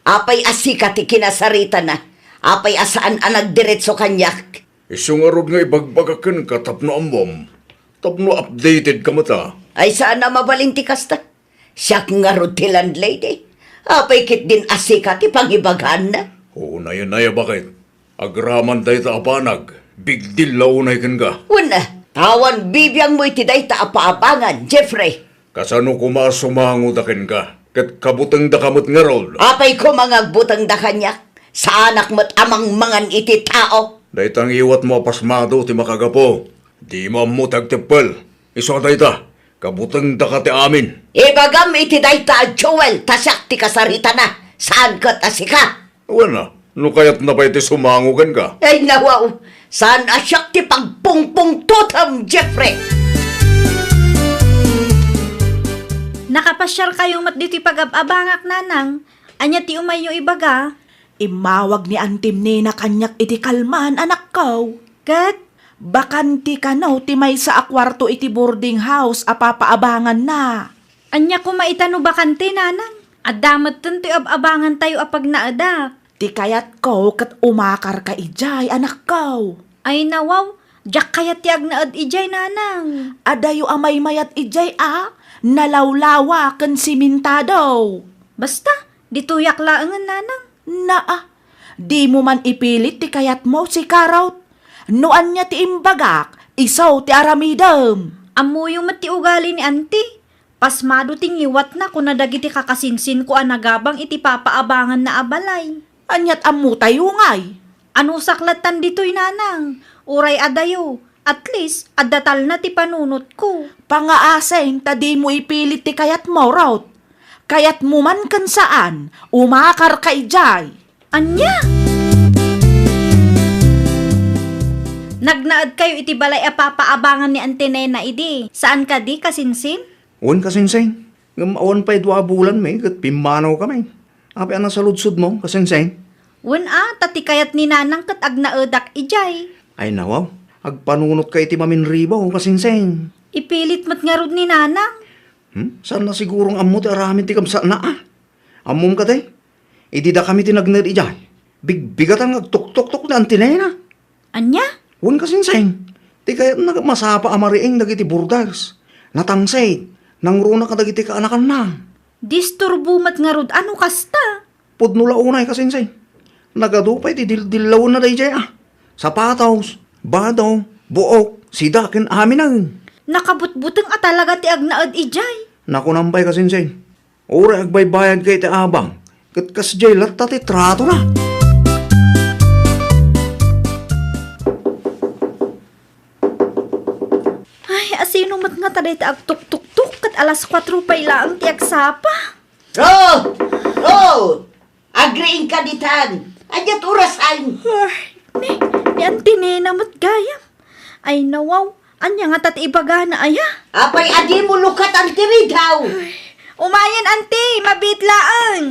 apay a sika ti kinasaritana? Apay a saan a nagdiretso kaniak? Isu ngarud nga ibagbagak kenka tapno ammom, tapno updated ka met a. Ay, saan a mabalin ti kasta. Siak ngarud ti landlady. Apay ketdin a sika ti pangibaganna? Unayen aya, baket? Agraman dayta a banag, big deal la unay kenka. Wen a, ta awan bibiangmo iti dayta a paabangan, Jeffrey. Kasano koma a sumangoda kenka, ket kabutengdaka met ngarud? Apay koma nga agbutengda kaniak? Saanak met a mangmangan iti tao. Dayta ngiwatmo a pasmado ti makagapu. Dimo ammo ti agteppel. Isu a dayta, kabutengdaka ti amin. Ibagam iti dayta a Joel ta siak ti kasaritana, saan ket a sika. Wen a, no kayatna pay ti sumango kenka. Ay, nawaw, saan a siak ti pagpungpungtotem, Jeffrey. Nakapasiarkayo met ditoy pagab-abangak, Nanang. Ania ti umayyo ibaga? Immawag ni Antim Nina kaniak iti kalman, anakko. Ket? Bakante kano ti maysa a kuarto iti boarding house a papaabanganna. Ania koma ita no bakante, Nanang? Adda metten toy ab-abangantayo a pagnaedak. Ti kayatko ket umakarka idiay, anakko. Ay, nawaw, diak kayat ti agnaed idiay, Nanang. Adayo a maymayat idiay a nalawlawa ken simentado. Basta, ditoyak laengen, Nanang. Naa, dimo man ipilit ti kayatmo, sika, Ruth. No ania ti imbagak, isu ti aramidem. Ammoyo met ti ugali ni Anti. Pasmado ti ngiwatna, kuna dagiti kakasinsinko a nagabang iti papaabanganna a balay. Aniat ammotayo ngay? Anusak lattan ditoy, Nanang. Uray adayo, at least, adda talna ti panunotko. Pangaasim ta dimo ipilit ti kayatmo, Ruth. Kayatmo man ken saan, umakarka idiay. Ania? Nagnaedkayo iti balay a papaabangan ni Auntie Nena idi. Saan kadi, kasinsin? Wen, kasinsin. Ngem awan pay dua a bulanmi ket pimmanawkami. Apay a nasaludsodmo, kasinsin? Wen a, ta ti kayat ni Nanang ket agnaedak idiay. Ay, nawaw. Agpanunotka iti maminribo, kasinsin. Ipilit met ngarud ni Nanang. Hmm? Saan a sigurong ammo ti aramid ti kabsatna, a? Ammom kadi? Idi dakami ti nagnaed idiay, Bigbigatan nga agtuktuktok ni Auntie Nena. Ania? Wen, kasinsin, ti kayatna nga masapa a mariing dagiti borders. Natangsit, nangruna kadagiti kaanakanna. Disturbo met ngarud a no kasta. Pudno la unay, kasinsin. Nagadu pay ti dil-, dillawenna daydiay a. Sapatos, bado, buok, sida ken aminen. Nakabutbuteng a talaga ti agnaed idiay. Nakunam pay, kasinsin. Uray agbaybayadka iti abang, ket kasdiay latta ti tratona. Ay, asino met ngata dayta agtuktuktok ket alas kuatro pay laeng ti agsapa? Ruth! Ruth! Agriingka ditan. Ania ti orasan? Ay, ni, ni Auntie Nena met gayam. Ay, nawaw. Ania ngata ti ibagana, aya? Apay a dimo lukatan ti ridaw? Ay, umayen, Auntie. Mabiit laeng.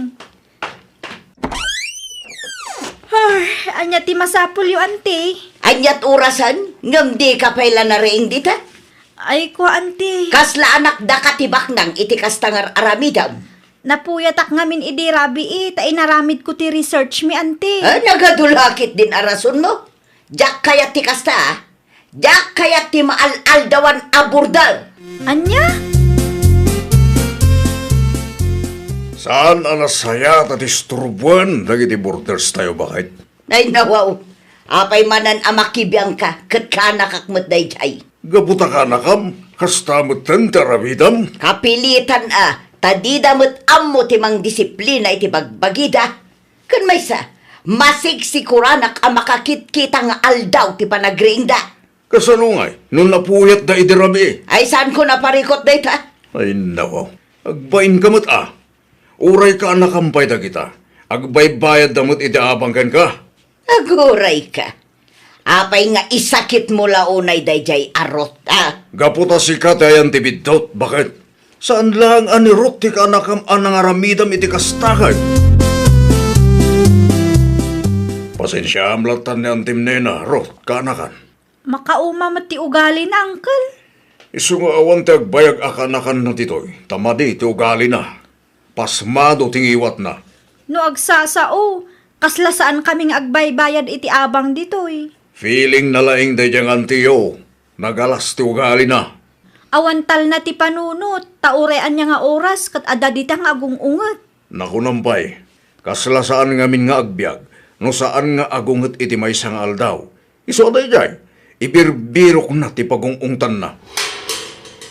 Ay, ania ti masapulyo, Auntie? Ania ti orasan? Ngem dika pay la nariing dita? Ay, kua, Auntie. Kasla anak daka ti baknang iti kasta nga ar-aramidam. Napuyatak ngamin idi rabii, ta inaramidko ti research mi, Auntie. Ah, nagadu la ketdin a rasonmo. Diak kayat ti kasta, ah. Diak kayat ti maal-aldawan a border. Ania? Saan a nasayaat a disturboen dagiti borders tayo, baket? Ay, nawaw. Apay manen a makibiangka ket kaanakak met daydiay? Gapu ta kaanakam, kasta metten ti aramidam? Kapilitan a, ta dida met ammo ti mangdisiplina iti bagbagida. Ken maysa, masigsiguranak a makakitkita nga aldaw ti panagriingda. Kasano ngay no napuyatda idi rabii? Ay, saanko naparikut dayta? Ay, nawaw. Agbainka met a. Uray kaanakam pay dagita, agbaybayadda met iti abang kenka. Agurayka. Apay nga isakitmo la unay daydiay a Ruth, a? Gapu ta sika ti ayan ti biddut, baket? Saan laeng a ni Ruth ti kaanakam a nangaramidam iti kasta, ket? Pasensiaam lattan ni Antim Nena, Ruth, kaanakan. Makauma met ti ugalina, Uncle. Isu nga awan ti agbayag a kaanakanna ditoy, ta madi ti ugalina. Pasmado ti ngiwatna. No agsasao, kasla saankami nga agbaybayad iti abang ditoy. Feeling na laeng daydiay nga antiyo. Nagalas ti ugalina. Awan talna ti panunot, ta uray ania nga oras ket adda dita nga agung-unget. Nakunam pay, kasla saan ngamin nga agbiag no saan nga agunget iti maysa nga aldaw. Isu a daydiay, ibirbirokna ti pagung-ungtanna.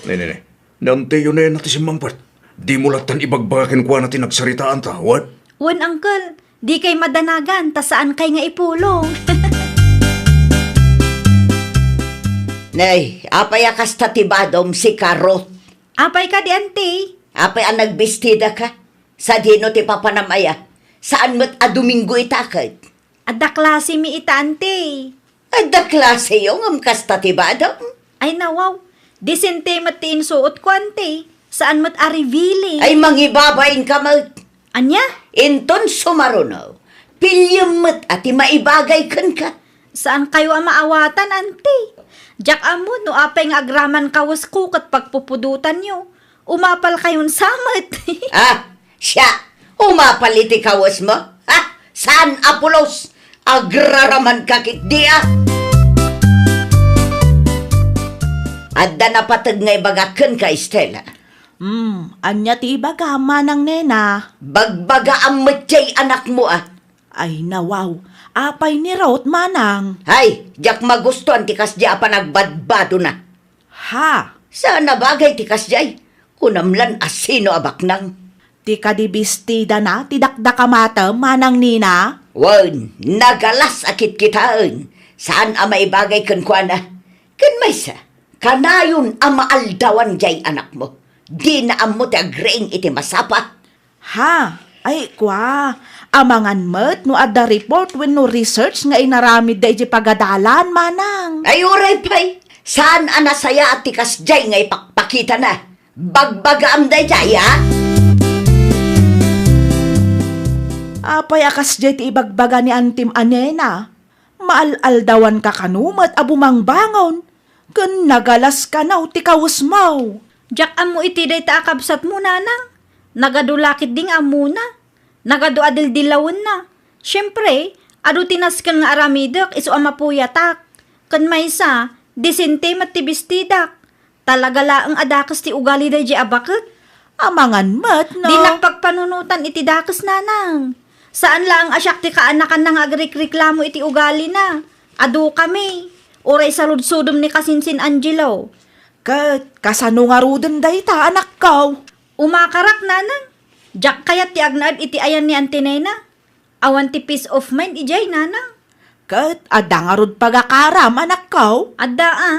Ne, ne, ne. Ni Antiyo Nena ti simmangpet. Dimo lattan ibagbaga kenkuana ti nagsaritaanta, wen? Wen, Uncle. Dikay madanagan, ta saankay nga ipulong. Nay, apay a kasta ti badom, sika, Ruth? Apay kadi, Auntie? Apay a nagbistidaka? Sadino ti papanam aya? Saan met a Domingo ita ket? Adda klase mi ita, Auntie. Adda klaseyo ngem kasta ti badom? Ay, nawaw. Disente met ti insuotko, Auntie. Saan met a revealing. Ay, mangibabainka met. Ania? Inton sumaruno, piliem met a ti maibagay kenka. Saankayo a maawatan, Auntie. Diak ammo no apay nga agraman kawesko ket pagpupudotanyo. Umapalkayon sa met. Ah, siya, umapal iti kawesmo? Ha? Saan a pulos? Agraramanka ketdi a? Adda napateg nga ibagak kenka, Estela. Hmm, ania ti ibagam, Manang Nena? Bagbagaam met jay anakmo a. Ay, nawaw. Apay ni Ruth, Manang? Ay, diak magustuan ti kasdiay a panagbadbadona. Ha? Saan a bagay ti kasdiay. Kunam lan a sino a baknang. Ti kadi bestidana ti dakdakamatem, Manang Nena? Wen, nagalas a kitkitaen. Saan a maibagay kenkuana. Ken maysa, kanayon a maaldawan jay anakmo. Dina ammo ti agriing iti masapa. Ha? Ay, kua, amangan met no adda report wenno research nga inaramidda idiay pagadalan, Manang. Ay, uray pay, saan a nasayaat ti kasdiay nga ipakpakitana. Bagbagaam daydiay, a? Apay a kasdiay ti ibagbaga ni Antim a Nena? Maal-aldawanka kano met a bumangbangon, ken nagalas kano ti kawesmo. Diak ammo iti dayta a kabsatmo, Nanang. Nagadu la ketdi nga ammona. Nagadu a dildilawenna. Siempre, Adu ti nasken nga aramidek isu a mapuyatak. Ken maysa, disente met ti bestidak. Talaga laeng a dakes ti ugali daydiay a baket. Amangan met no. Dinak pagpanunotan iti dakes, nanang. Saan laeng a siak ti kaanakanna nga agrikreklamo iti ugalina. Adukami. Uray saludsodem ni kasinsin Angelo. Ket kasano ngaruden dayta, anakko? Umakarak, nanang. Diak kayat ti agnaed iti ayan ni Auntie Nena. Awan ti peace of mind idiay, nanang. Ket adda ngarud pagakaram, anakko? Adda a.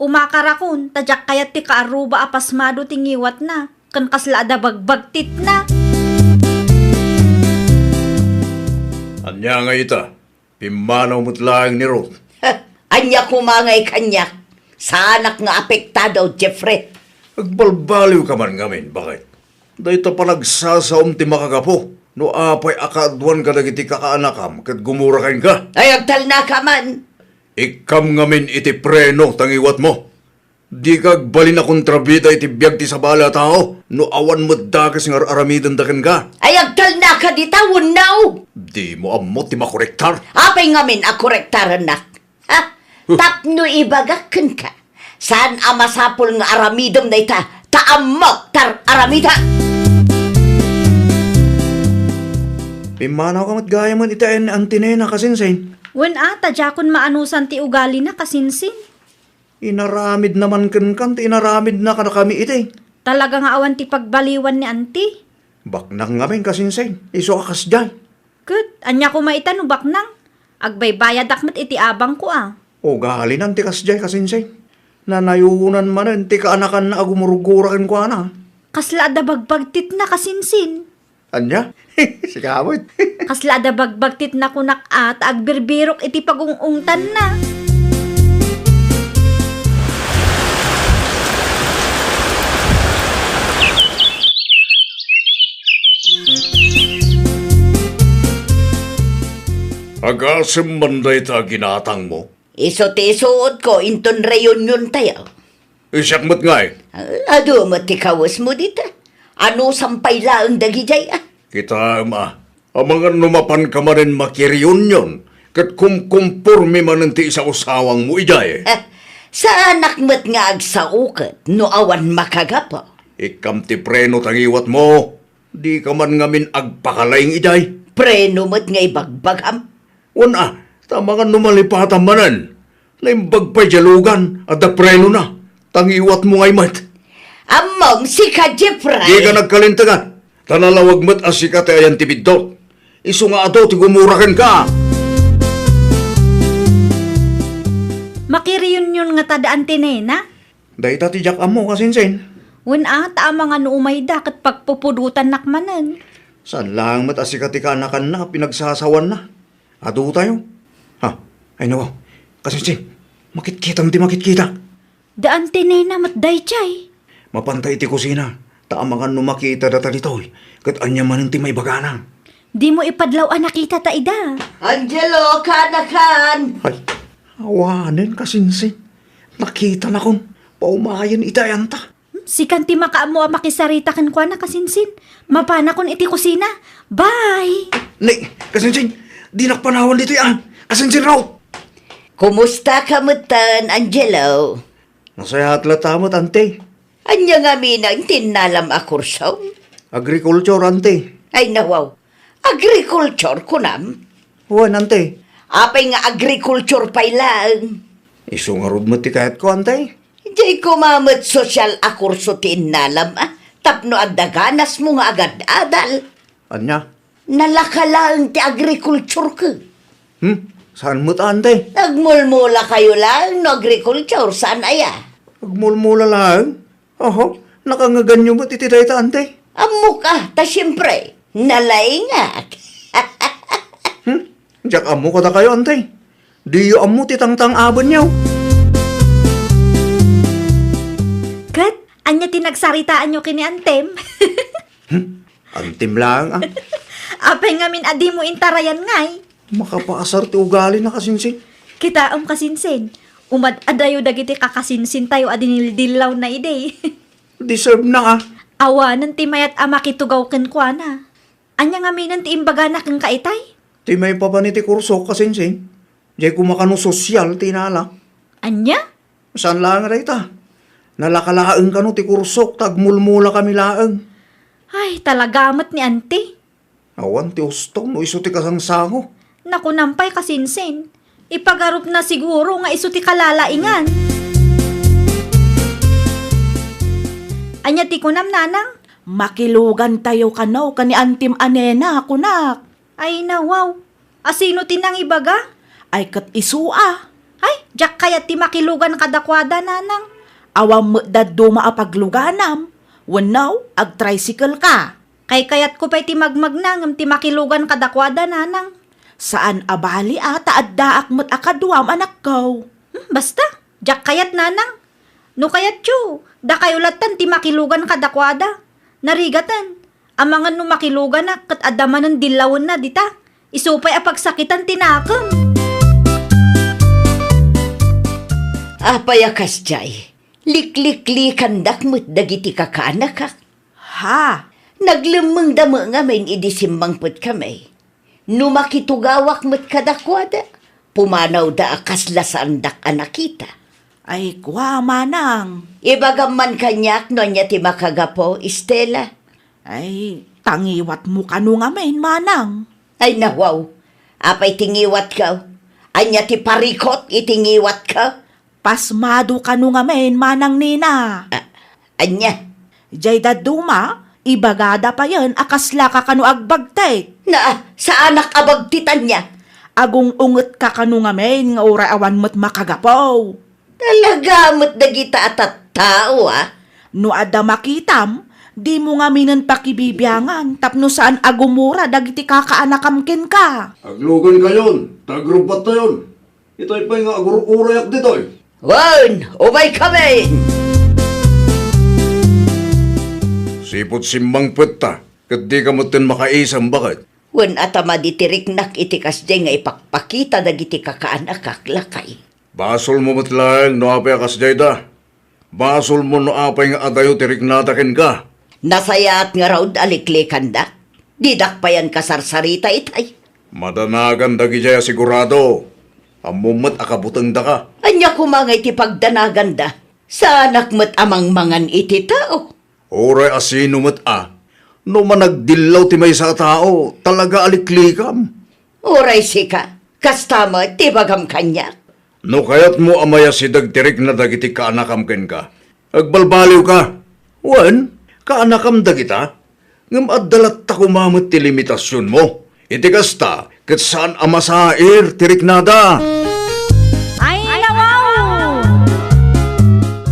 Umakarakon, ta diak kayat ti kaarruba a pasmado ti ngiwatna, ken kasla adda bagbagtitna. Ania nga ita? Pimmanaw met laeng ni Ruth. Ania koma ngay kaniak? Saanak nga apektado, Jeffrey. Agbalbaliwka man ngamin, baket. Dayta panagsasaom ti makagapu no apay a kaaduan kadagiti kakaanakam ket gumura kenka. Ay, agtalnaka man! Ikkam ngamin iti preno ta ngiwatmo. Dika agbalin a kontrabida iti biag ti sabali a tao no awan met dakes nga ar-aramidenda kenka. Ay, agtalnaka dita wenno? Dimo ammo ti makorektar? Apay ngamin a korektarennak? Ha? Huh. Tapno ibagak kenka, saan a masapul nga aramidem dayta, ta ammok ti ar-aramidek. Pimmanawka met gayamen iti ayan ni Auntie Nena, kasinsin. Wen a, ta diakon maanusan ti ugalina, kasinsin. Inaramidna man kenka ti inaramidna kadakami iti. Talaga nga awan ti pagbaliwan ni Auntie. Baknang ngamin, kasinsin, isu a kasdiay. Ket ania koma ita no baknang? Agbaybayadak met iti abangko a. Ugalinan ti kasdiay, kasinsin. Nanayonan manen ti kaanakanna a gumurgura kenkuana. Kasla adda bagbagtitna, kasinsin. Ania? Sika met. Kasla adda bagbagtitna kunak a ta agbirbirok iti pagung-ungtanna. Agasem man dayta a ginatangmo? Isu ti isuotko inton reuniontayo. Siak met ngay? Ah, adu met ti kawesmo dita. Anusam pay laeng dagidiay a. Kitaem a, amangan no mapanka manen makireunion ket kumkumporme manen ti isausawangmo idiay. Ah, saanak met nga agsao ket no awan makagapu. Ikkam ti preno ta ngiwatmo. Dika man ngamin agpakalaing idiay. Preno met nga ibagbagam. Wen a, ta amangan no malipatam manen. Naimbag pay diay lugan, adda prenona. Ta ngiwatmo ngay met. Ammom, sika, Jeffrey. Dika nagkalintegan. Ta nalawag met a sika ti ayan ti biddut. Isu nga adu ti gumura kenka. Makireunion ngata da Auntie Nena? Dayta ti diak ammo, kasinsin. Wen a, ta amangan no umayda ket pagpupudotannak manen. Saan laeng met a sika ti kaanakanna a pinagsasawanna. Adutayo. Ha, ay nawaw. Kasinsin, makitkitam ti makitkita. Da Auntie Nena met daydiay. Mapanta iti kusina, ta amangan no makita data ditoy, ket ania manen ti maibagana. Dimo ipadlaw a nakitata ida. Angelo, kaanakan! Ay, awanen, kasinsin. Nakitanakon. Paumayen iti ayanta. Hmm, sikan ti makaammo a makisarita kenkuana, kasinsin. Mapanakon iti kusina. Bye! Ni, kasinsin, dinak panawan ditoy a. Kasinsin raw. Kumustaka metten, Angelo? Nasayaat latta met, Auntie. Ania ngamin ti innalam a kurso? Agriculture, Auntie. Ay, nawaw. Agriculture, kunam? Wen, Auntie. Apay nga agriculture pay laeng? Isu ngarud met ti kayatko, Auntie. Diay koma met sosyal a kurso ti innalam, a, tapno adda ganasmo nga agad-adal. Ania? Nalaka laeng ti agriculture ket. Hmm? Saan met, Auntie? Nagmulmulakayo laeng no agriculture, saan aya? Agmulmula laeng? Oho, nakangaganyo met iti dayta, Auntie. Ammok a, ta siempre, nalaingak. Hmm? Diak ammo kadakayo, Auntie. Diyo ammo ti tangtang-abenyo. Ket, ania ti nagsaritaanyo ken ni Antem? Hmm? Antem laeng, a. Apay ngamin a dimo intarayan ngay? Makapaasar ti ugalina, kasinsin. Kitaem, kasinsin. Umad-adayo dagiti kakasinsintayo a dinildillawna idi. Deserve na, a. Awanen ti mayat a makitugaw kenkuana. Ania ngaminen ti imbagana kenka itay? Ti maipapan iti kursok, kasinsin, diay koma kano sosial ti inalak. Ania? Saan laeng a dayta. Nalaka laeng kano ti kursok ta agmulmulakami laeng. Ay, talaga met ni Auntie. Awan ti usto no isu ti kasangsango. Nakunam pay, kasinsin. Ipagarupna siguro nga isu ti kalalaingan. Ania ti kunam, Nanang? Makilugantayo kano ken ni Antim a Nena, kunak. Ay, nawaw. Asino ti nangibaga? Ay, ket isu a. Ay, diak kayat ti makilugan kadakuada, Nanang. Awan met dadduma a pagluganam. Wenno, agtricycle ka. Kaykayatko pay ti magmagna ngem ti makilugan kadakuada, Nanang. Saan a bali a ta addaak met a kaduam, anakko. Hmm, basta, diak kayat, Nanang. No kayatyo, dakayo lattan ti makilugan kadakuada. Narigaten, amangan no makiluganak ket adda manen dillawenna dita. Isu pay a pagsakitan ti nakem. Apay a kasdiay? Likliklikandak met dagiti kakaanakak. Ha? Naglemmengda met ngamin idi simmangpetkami. No makitugawak met kadakuada, pumanawda a kasla saandak a nakita. Ay, kua, manang. Ibagam man kaniak no ania ti makagapu, Estela. Ay, ta ngiwatmo kano ngamin, manang. Ay, nawaw. Apay ti ngiwatko? Ania ti parikut iti ngiwatko? Pasmado kano ngamin, Manang Nena. A-, ania? Diay dadduma, ibagada payen a kaslaka kano agbagtit. Na, saanak a bagtit, ania? Agung-ungetka kano ngamin nga uray awan met makagapu. Talaga met dagita a tattao, a? No adda makitam, dimo ngaminen pakibibiangan tapno saan a gumura dagiti kakaanakam kenka. Aglugankayon, ta agrubbattayon. Itay pay nga agur-urayak ditoy. Wen, umaykami! Sipud simmangpetta, ket dika metten makaisem, baket? Wen, a ta madi ti riknak iti kasdiay nga ipakpakita dagiti kakaanakak, lakay. Basolmo met laeng no apay a kasdiayda. Basolmo no apay nga adayo ti riknada kenka. Nasayaat ngarud a liklikandak. Didak payen kasarsarita itay. Madanagan dagidiay a sigurado. Ammom met a kabutengdaka. Ania koma ngay ti pagdanaganda? Saanak met a mangmangan iti tao. Uray a sino met a, no managdillaw ti maysa a tao, talaga a liklikam. Uray sika, kasta met ti ibagam kaniak. No kayatmo a mayasideg ti rikna dagiti kaanakam kenka, agbalbaliwka. Wen, kaanakam dagita, ngem adda latta koma met ti limitasionmo. Iti kasta, ket saan a masair ti riknada. Ay, nawaw!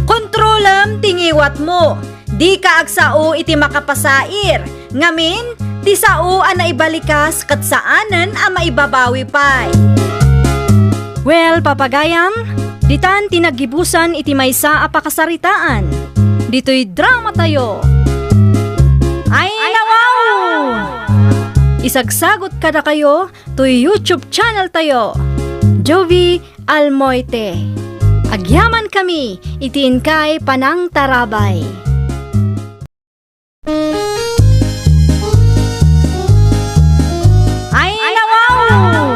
Kontrolem ti ngiwatmo. Dika agsao iti makapasair. Ngamin, ti sao a naibalikas ket saanen a maibabawi pay. Well, papagayam, ditan ti naggibusan iti maysa a pakasaritaan. Ditoy dramatayo. Ay, nawaw! Isagsagot kadakayo toy YouTube channel tayo, Jovie Almoite. Agyamankami iti inkay panangtarabay. Ay, nawaw!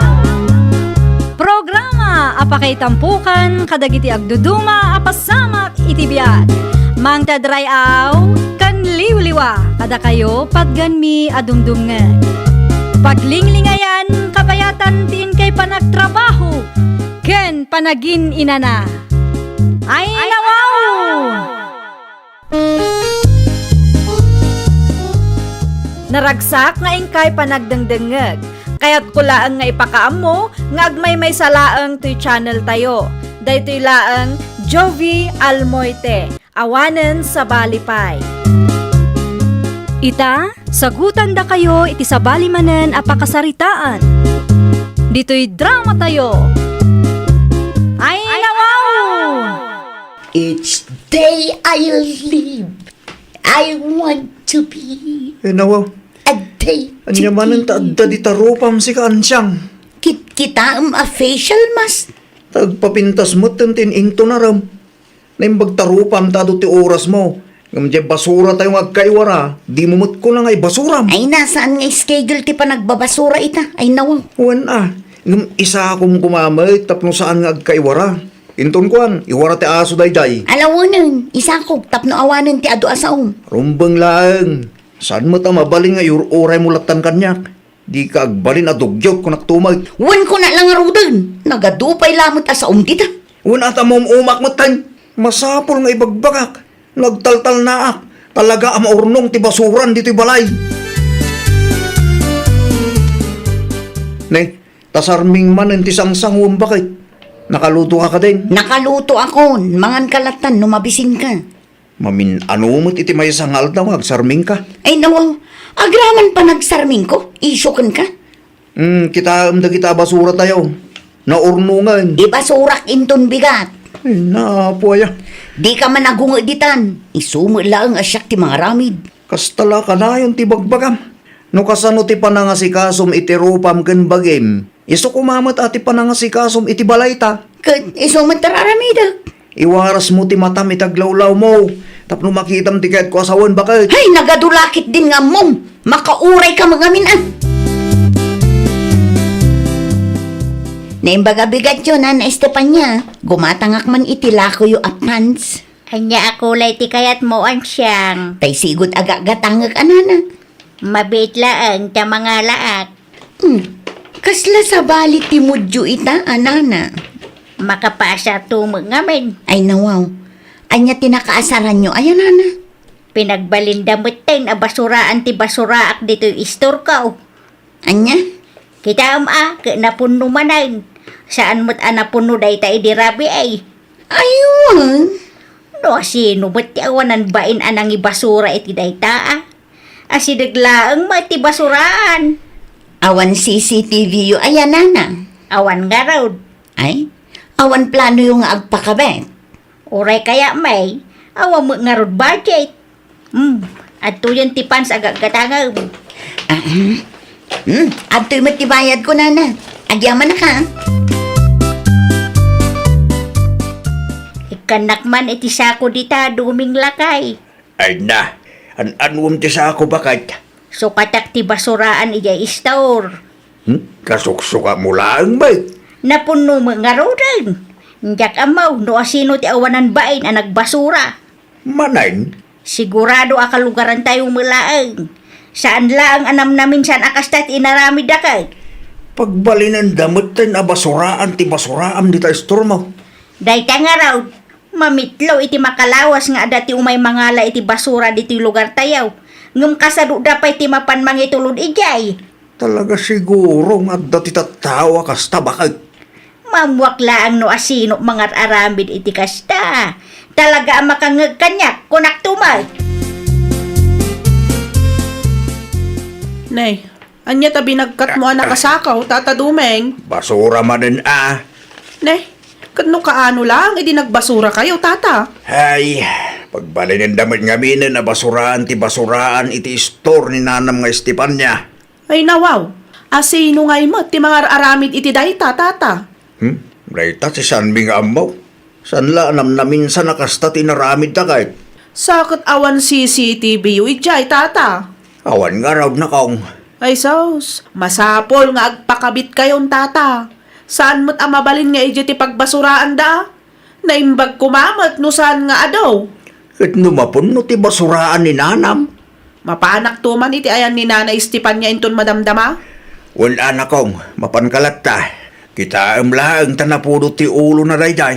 Programa a pakaitampokan kadagiti agduduma a pasamak iti biag. Mangted ray-aw ken liwliwa kadakayo patgenmi a dumdumngeg. Paglinglingayan kabayatan ti inkay panagtrabaho ken panagin-inana. Ay, nawaw! Naragsak nga inkay panagdengdengngeg. Kayatko laeng nga ipakaammo nga agmaymaysa laeng toy channel tayo. Daytoy laeng Jovie Almoite, awanen sabali pay. Ita, sagutandakayo iti sabali manen a pakasaritaan. Ditoy dramatayo. Ay, nawaw! Each day I live, I want to be. Eh, nawaw. A day to day. Ania manen ta adda di tarupam sika, ansiang? Kitkitaem a facial mask. Ta agpapintas metten ti in-intonarem. Naimbag tarupam ta adu ti orasmo. Ngem diay basuratayo nga agkaiwara, dimo met kuna nga ibasuram. Ay na, saan nga schedule ti panagbabasura ita? Ay nawa. Wen a, ngem isakom koma met tapno saan nga agkaiwara. Inton kuan, iwara ti aso daydiay. Alawenen, isakok tapno awanen ti adu a saom. Rumbeng laeng. Saan met a mabalin nga iur-uraymo lattan kaniak? Dika agbalin a dugyot, kunak tumet. Wen, kuna la ngaruden, nagadu pay lamet a saom dita. Wen a ta maum-umak metten. Masapul nga ibagbagak. Nagtaltalnaak. Talaga a maurnong ti basuran ditoy balay. Ne, ta sarming manen ti sangsanguem, baket. Nakaluto ka kadin? Nakaluto akon. Mangan ka lattan no mabisinka. Mamin-ano met iti maysa nga aldaw nga agsarmingka? Ay, nawaw. Agraman pa nagsarmingko, isu kenka? Hmm, kitaem dagita a basuratayo. Naurnongen. Ibasurak inton bigat. Ay, napo aya. Dika man agunge ditan. Isu met laeng a siak ti mangaramid. Kasta la kanayon ti bagbagam. No kasano ti panangasikasom iti rupam ken bagim, isu koma met a ti panangasikasom iti balayta. Ket isu met ti ar-aramidek. Iwarasmo ti matam iti aglawlawmo, tapno makitam ti kayatko a sawen, baket. Hay, nagadu la ketdin nga ammom. Makaurayka met ngamin, a. Naimbag a bigatyo, Nana Estefania. Gumatangak man iti lakoyo a pants. Ania a kulay ti kayatmo, Ansiang? Tay sigut a gagatangek a, Nana. Mabiit laeng ta mangalaak. Hmm. Kasla sabali ti mudyo ita a, Nana? Makapaasarto met ngamin. Ay, nawaw. Ania ti nakaasaranyo aya, Nana? Pinagbalinda metten a basuraan ti basuraak ditoy istorko. Ania? Kitaem a, ket napunno manen. Saan met a napunno dayta idi rabii. Aywan. No asino met ti awanan bain a nangibasura iti dayta a? Asideg laeng met ti basuraan. Awan C C T V yo aya, Nana? Awan ngarud. Ay, awan plano yo nga agpakabit? Uray kaya, may, awan met ngarud budget. Hmm, adtoyen ti pants a gaggatangem. Ah, hmm. Hmm, adtoy met ti bayadko, Nana. Agyamanak, a. Ikkannak man iti sako dita, Duming lakay. Ay na, an-anuem ti sako, baket? Sukatak ti basuraan idiay istor. Hmm? Kasuksukatmo laeng met? Napunno met ngaruden. Diak ammo no asino ti awanan bain a nagbasura. Manen? Sigurado a kalugarantayo met laeng. Saan laeng a namnaminsan a kasta ti inaramidda, ket? Pagbalinenda metten a basuraan ti basuraam dita istormo. Dayta ngarud, mamitlo iti makalawas nga adda ti umay mangala iti basura ditoy lugartayo. Ngem kasadoda pay ti mapan mangitulod idiay. Talaga siguro nga adda ti tattao a kasta, baket. Maammoak laeng no asino mangar-aramid iti kasta. Talaga a makangngeg kaniak, kunak tumet. Nay, ania ta binagkatmo a nakasakaw, Tata Dumeng? Basura manen a. Nay, ket no kaano laeng idi nagbasurakayo, Tata? Ay, pagbalinenda met ngaminen a basuraan ti basuraan iti istor ni Nanam nga Estefania. Ay, nawaw, asino ngay met ti mangar-aramid iti dayta, Tata? Hmm? Dayta ti saanmi nga ammo. Saan la a namnaminsan a kasta ti inaramidda, ket? Sa ket awan C C T V yo idiay, Tata? Awan ngarud, nakong. Ay, sus, masapul nga agpakabitkayon, Tata. Saan met a mabalin nga idiay ti pagbasuraanda? Naimbag koma met no saan nga adu. Ket no mapunno ti basuraan ni Nanam? Mapanakto man iti ayan ni Nana Estefania inton madamdama? Wen a, nakong, mapanka latta. Kitaem laeng ta napudot ti ulona daydiay.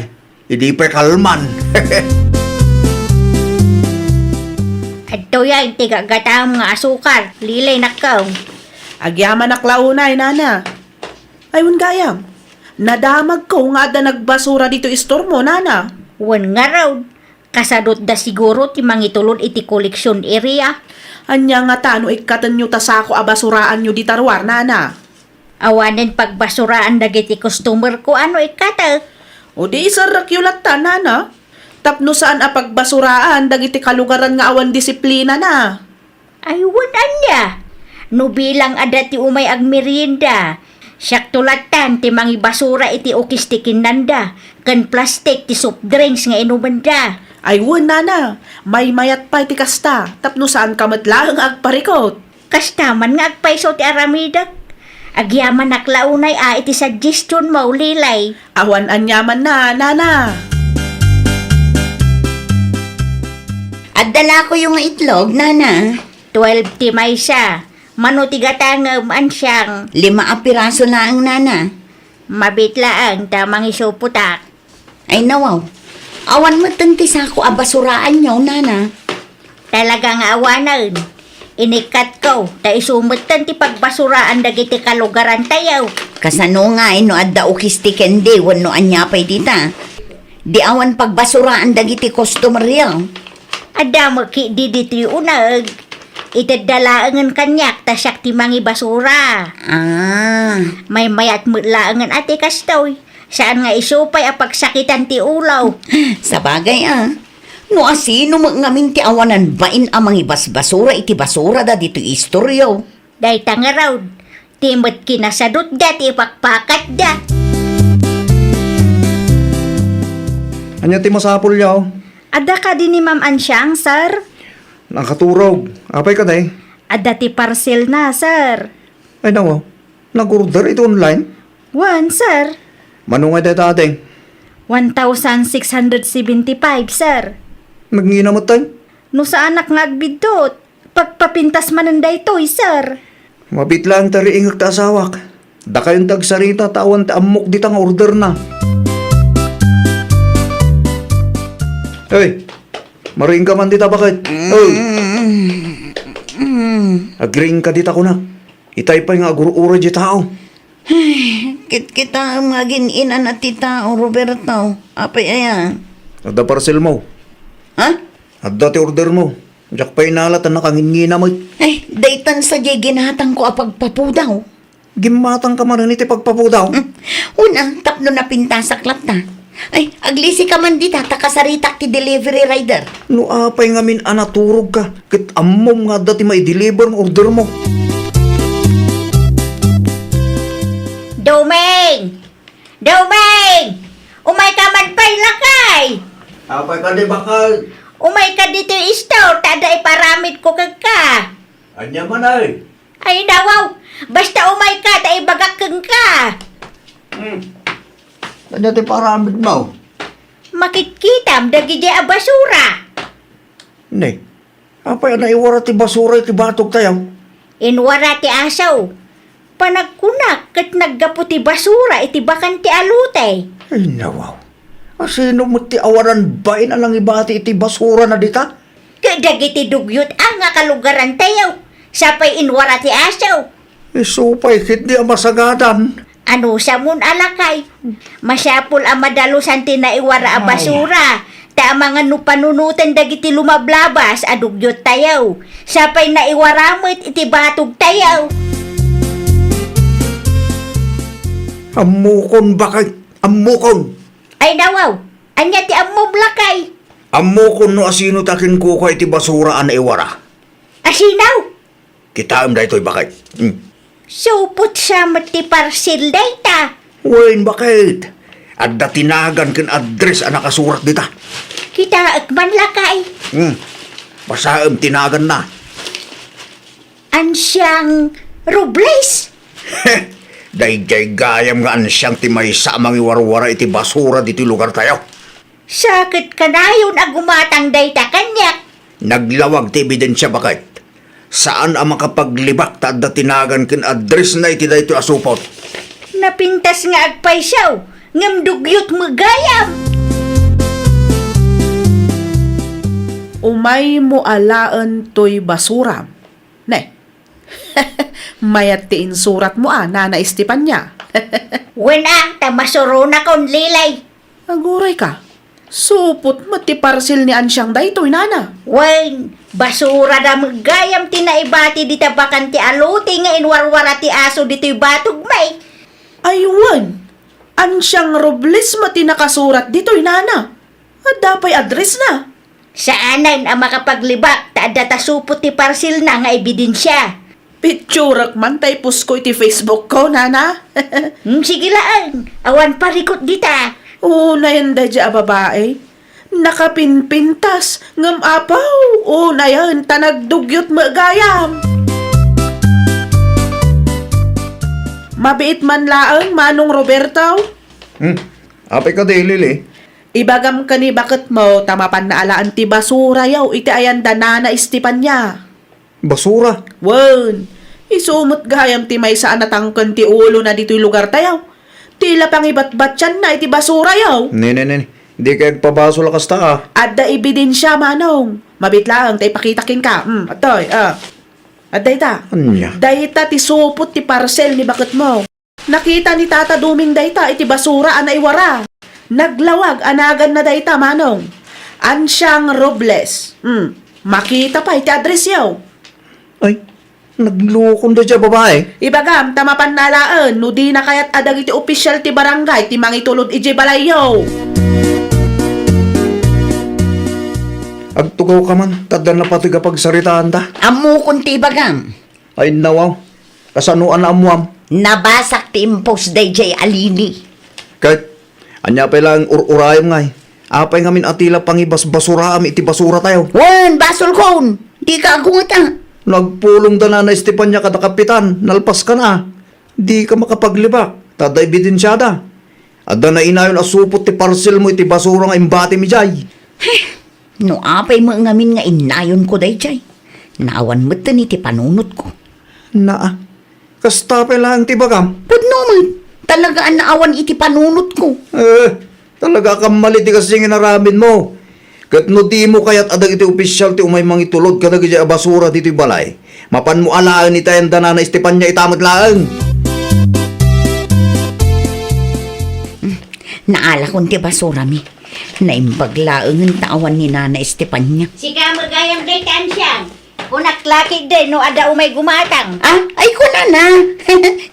Idi pay kalman. Adtoyen ti gaggatam nga asukar, Lilay, nakong. Agyamanak la unay, Nana. Ay, wen gayam. Nadamagko nga adda nagbasura ditoy istormo, Nana. Wen ngarud, kasadotda siguro ti mangitulod iti collection area. Ania ngata no ikkatenyo ta sako a basuraanyo dita ruar, Nana? Awanen pagbasuraan dagiti customerko a no ikkatek. O di iserrekyo latta, Nana. Tapno saan a pagbasuraan dagiti kalugaran nga awan disiplinana. Ay, wen ania? No bilang adda ti umay agmerienda, siakto lattan ti mangibasura iti ukis ti kinnanda, ken plastik ti soft drinks nga inumenda. Ay wen, nana, maymayat pay ti kasta, tapno saanka met laeng nga agparikut. Kasta man nga agpayso ti aramidek. Agyamanak la unay a iti suggestion mo, Lilay. Awan aniamanna, nana. Adda la kuyo nga itlog, nana? Twelve ti maysa. Mano ti gatangem, ansiang? Lima a piraso laeng, nana. Mabiit laeng ta mangisupotak. Ay, nawaw. Awan metten ti sako a basuraanyo, nana. Talaga nga awanen. Inikkatko, ta isu metten ti pagbasuraan dagiti kalugarantayo. Kasano ngay no adda ukis ti kendi wenno ania pay dita? Di awan pagbasuraan dagiti customeryo? Adda met ketdi ditoy uneg. Itedda laengen kaniak ta siak ti mangibasura. Ah. Maymayat met laengen a ti kastoy. Saan nga isu pay a pagsakitan ti ulo. Sabagay, a. No asino met ngamin ti awanan bain a mangibasbasura iti basurada ditoy istoryo? Dayta ngarud, ti met kinasadutda ti ipakpakatda. Ania ti masapulyo? Adda kadi ni Ma'am Ansiang, sir? Nakaturog. Apay kadi? Adda ti parcelna, sir. Ay, nawaw. Nag-order iti online? Wen, sir. Mano ngay dayta, adi? One thousand six hundred seventy-five, sir. Nagngina metten? No saanak nga agbiddut, pagpapintas manen daytoy, sir. Mabiit laeng ta riingek ti asawak. Dakayon ti agsarita ta awan ti ammok dita nga orderna. Hey, mariingka man dita, baket. Hey. Agriingka dita, kunak. Itay pay nga agur-uray ti tao. Ay, kitkitaem nga agin-inana ti tao, Roberto. Apay aya? Adda parcelmo. Ha? Adda ti ordermo. Diak pay inala ta nakangingina met. Ay, daytan sadiay ginatangko a pagpapudaw. Gimmatangka manen iti pagpapudaw? Hmm. Una, tapno napintasak latta. Ay, aglisika man dita, ta kasaritak ti delivery rider. No apay ngamin a naturogka, ket ammom nga adda ti maideliver nga ordermo. Doming! Doming! Umayka man pay, lakay! Apay kadi, baket? Umayka ditoy store, ta adda iparamidko kenka. Ania man ay? Ay, nawaw! Basta umayka, ta ibagak kenka. Hmm. Ania ti paramidmo? Makitkitam dagidiay a basura. Ne, apay a naiwara ti basura iti batogtayo? Inwara ti aso. Panagkunak ket naggapu ti basura iti bakante a lote. Ay, nawaw. Asino met ti awanan bain a nangibati iti basurana dita? Ket dagiti dugyot a nga kalugarantayo, sa pay inwara ti aso. Isu pay ketdi a masagadan. Anusamon a lakay, masapul a madalusan ti naiwara a basura, ta amangan no panunoten dagiti lumablabas a dugyottayo, sa pay naiwara met iti batogtayo. Ammokon, baket, ammokon. Ay, nawaw, ania ti ammom, lakay? Ammokon no asino ti akinkukua iti basura a naiwara. Asino? Kitaem daytoy, baket. Hmm. Supot sa met ti parcel dayta. Wen, baket. Adda ti nagan ken address a nakasurat dita. Kitaek man, lakay. Hmm. Basaem ti naganna. Ansiang Robles? Daydiay gayam nga ansiang ti maysa a mangiwarwara iti basura ditoy lugartayo. Sa ket kanayon a gumatang dayta kaniak. Naglawag ti ebidensia, baket. Saan a makapaglibak ta adda ti nagan ken addressna iti daytoy a supot. Napintas nga agpayso, ngem dugyot met gayam. Umaymo alaen toy basuram. Ne. Mayat ti insuratmo a, Nana Estefania. Wen a, ta masuronakon, Lilay. Aguray ka. Supot met ti parcel ni Ansiang daytoy, nana. Wen, basurada met gayam ti naibati dita bakante a lote nga inwarwara ti aso ditoy batog, may. Ay wen, Ansiang Robles met ti nakasurat ditoy, nana. Adda pay addressna. Saanen a makapaglibak ta adda ta supot ti parcelna nga ebidensia. Picturak man ta iposko iti Facebook ko, nana. Hmm, sige laeng. Awan parikut dita. Unayen daydiay a babai. Nakapinpintas, ngem apaw, unayen ta nagdugyot met gayam. Mabiit man laeng, Manong Roberto. Hmm, apay kadi, Lili? Ibagam ken ni baketmo ta mapanna alaen ti basurayo iti ayan da Nana Estefania. Basura? Wen, isu met gayam ti maysa a natangken ti ulona ditoy lugartayo. Ti la pangibatbatianna iti basurayo. Ne, ne, ne, ne. Dika agpabasol a kasta, a. Adda ebidensia, Manong. Mabiit laeng ta ipakita kenka. Hmm, atoy, a. Adda ita. Ania? Dayta ti supot ti parcel ni baketmo. Nakita ni Tata Doming dayta iti basura a naiwara. Naglawag a naganna dayta, Manong. Ansiang Robles. Hmm. Makita pay ti addressyo. Ay, naglukon dayta a babai. Ibagam ta mapanna alaen no dina kayat a dagiti opisyal ti barangay ti mangitulod idiay balayyo. Agtugawka man, ta adda napateg a pagsaritaanta. Ammokon ti ibagam. Ay, nawaw. Kasano a naammuam? Nabasak ti impost daydiay a Lili. Ket, ania pay laeng ur-urayem ngay? Apay ngamin a ti la pangibasbasuraam iti basuratayo? Wen, basolkon! Dika aggunget a. Nagpulong da Nana Estefania kada kapitan, nalpaskana. Dika makapaglibak, ta adda ebidensiada. Adda nainayon a supot ti parselmo iti basura nga imbatim idiay. Heh, no apay met ngamin nga innayonko daydiay, naawan metten iti panunotko. Naa, kasta pay laeng ti ibagam? Pudno met, talaga a naawan iti panunotko. Eh, talaga a kammali ti kasdi nga inaramidmo. Ket no dimo kayat a dagiti opisyal ti umay mangitulod kadagiti a basura ditoy balay, mapanmo alaen iti ayan da Nana Estefania ita met laeng. Naalakon ti basurami. Naimbag laengen ta awan ni Nana Estefania. Sika met gayam dayta, Ansiang. Kunak la ketdi no adda umay gumatang. Ah, ay kunana.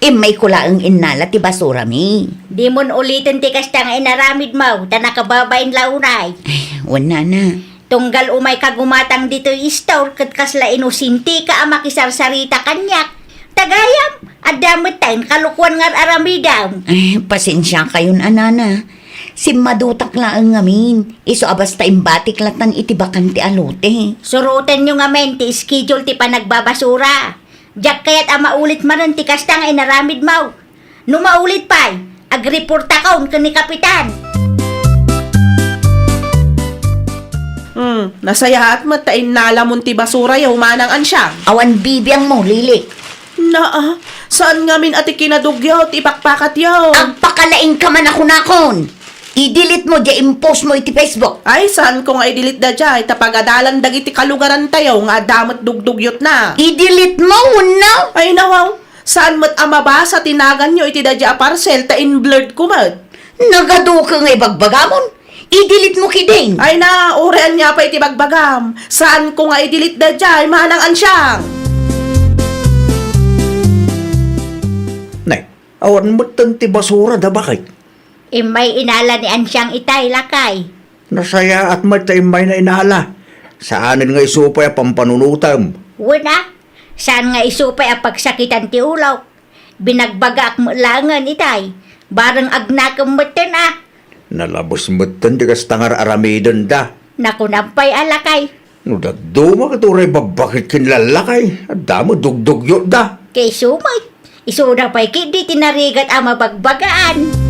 Immayko laeng innala ti basurami. Dimon uliten ti kasta nga inaramidmo, ta nakababain la unay. Ay, wen, Nana. Tunggal umayka gumatang ditoy istor ket kasla inosenteka a makisarsarita kaniak. Ta gayam, adda metten kalokuan nga ar-aramidem. Ay, pasensiakayon a, Nana. Simmadutak laeng ngamin, isu a basta imbatik lattan iti bakante a lote. Surotenyo ngamin ti schedule ti panagbabasura. Diak kayat a maulit manen ti kasta nga inaramidmo. No maulit pay, agreportakon ken ni Kapitan. Hmm, nasayaat met ta innalamon ti basurayo, Manang Ansiang. Awan bibiangmo, Lili. Naa, saan ngamin a ti kinadugyot ti ipakpakatyo? Agpakalaingka man a kunakon. I-delete mo diay impost mo iti Facebook. Ay, saanko nga i-delete daydiay, ta pagadalan dagiti kalugarantayo nga adda met dugdugyotna. I-delete mo, wenno? Ay, nawaw. Saan met a mabasa ti naganyo iti daydiay a parcel ta in-blurred ko met. Nagaduke nga ibagbagamon. I-delete mo ketdin. Ay na, uray ania pay iti bagbagam. Saanko nga i-delete daydiay, Manang Ansiang. Nay, awan metten ti basura da, bakit? Immay inala ni Ansiang itay, lakay. Nasayaat met ta immayna inala. Saanen nga isu pay a pampanunotem. Wen a, saan nga isu pay a pagsakitan ti ulok. Binagbagaak met laengen itay. Bareng agnakem metten a. Nalabes metten ti kasta nga ar-aramidenda. Nakunam pay a, lakay. No dadduma ket uray babbaket ken lallakay, adda met dugdugyotda. Ket isu met, isuda pay ketdi ti narigat a mabagbagaan.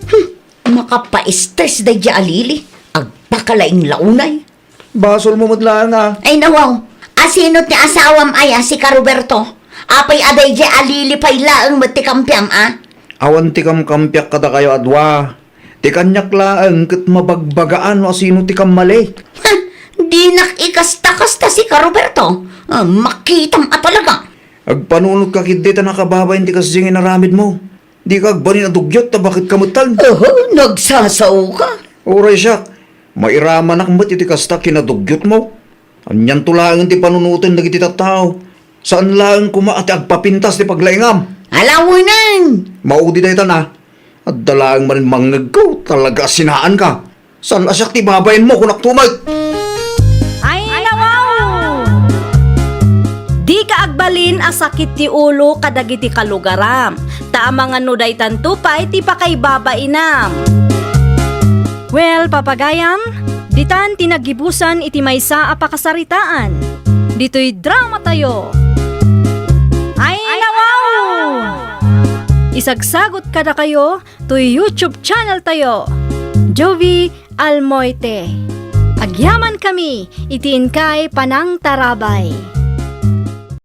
Hmm, makapaistres daydiay a Lili. Agpakalaing la unay. Basolmo met laeng a. Ay, nawaw. Asino ti asawam aya, si Ka Roberto? Apay a daydiay a Lili pay laeng met ti kampiam a? Awan ti kamkampiak kadakayo a dua. Ti kaniak laeng ket mabagbagaan no asino ti kammali. Ha! Dinak ikasta-kasta si Ka Roberto. Ah, makitam a talaga. Agpanunotka ketdi ta nakababain ti kasdi nga inaramidmo. Dika agbalin a dugyot ta baket ka metten. Aha, nagsasaoka. Uray siak, mairamanak met iti kasta kinadugyotmo. Anianto laengen ti panunoten dagiti tattao? Saan laeng koma a ti agpapintas ti paglaingam. Alawenen! Maudi daytan a. Adda laeng manen mangngegko, talaga a sinaanka. Saan a siak ti babainmo, kunakto met. Ay, nawaw! Dika agbalin a sakit ti ulo kadagiti kalugaram, ta amangan no daytanto pay ti pakaibabainam. Well, papagayam, ditan ti naggibusan iti maysa a pakasaritaan. Ditoy dramatayo. Ay, nawaw! Isagsagot kadakayo toy YouTube channel tayo, Jovie Almoite. Agyamankami iti inkay panangtarabay.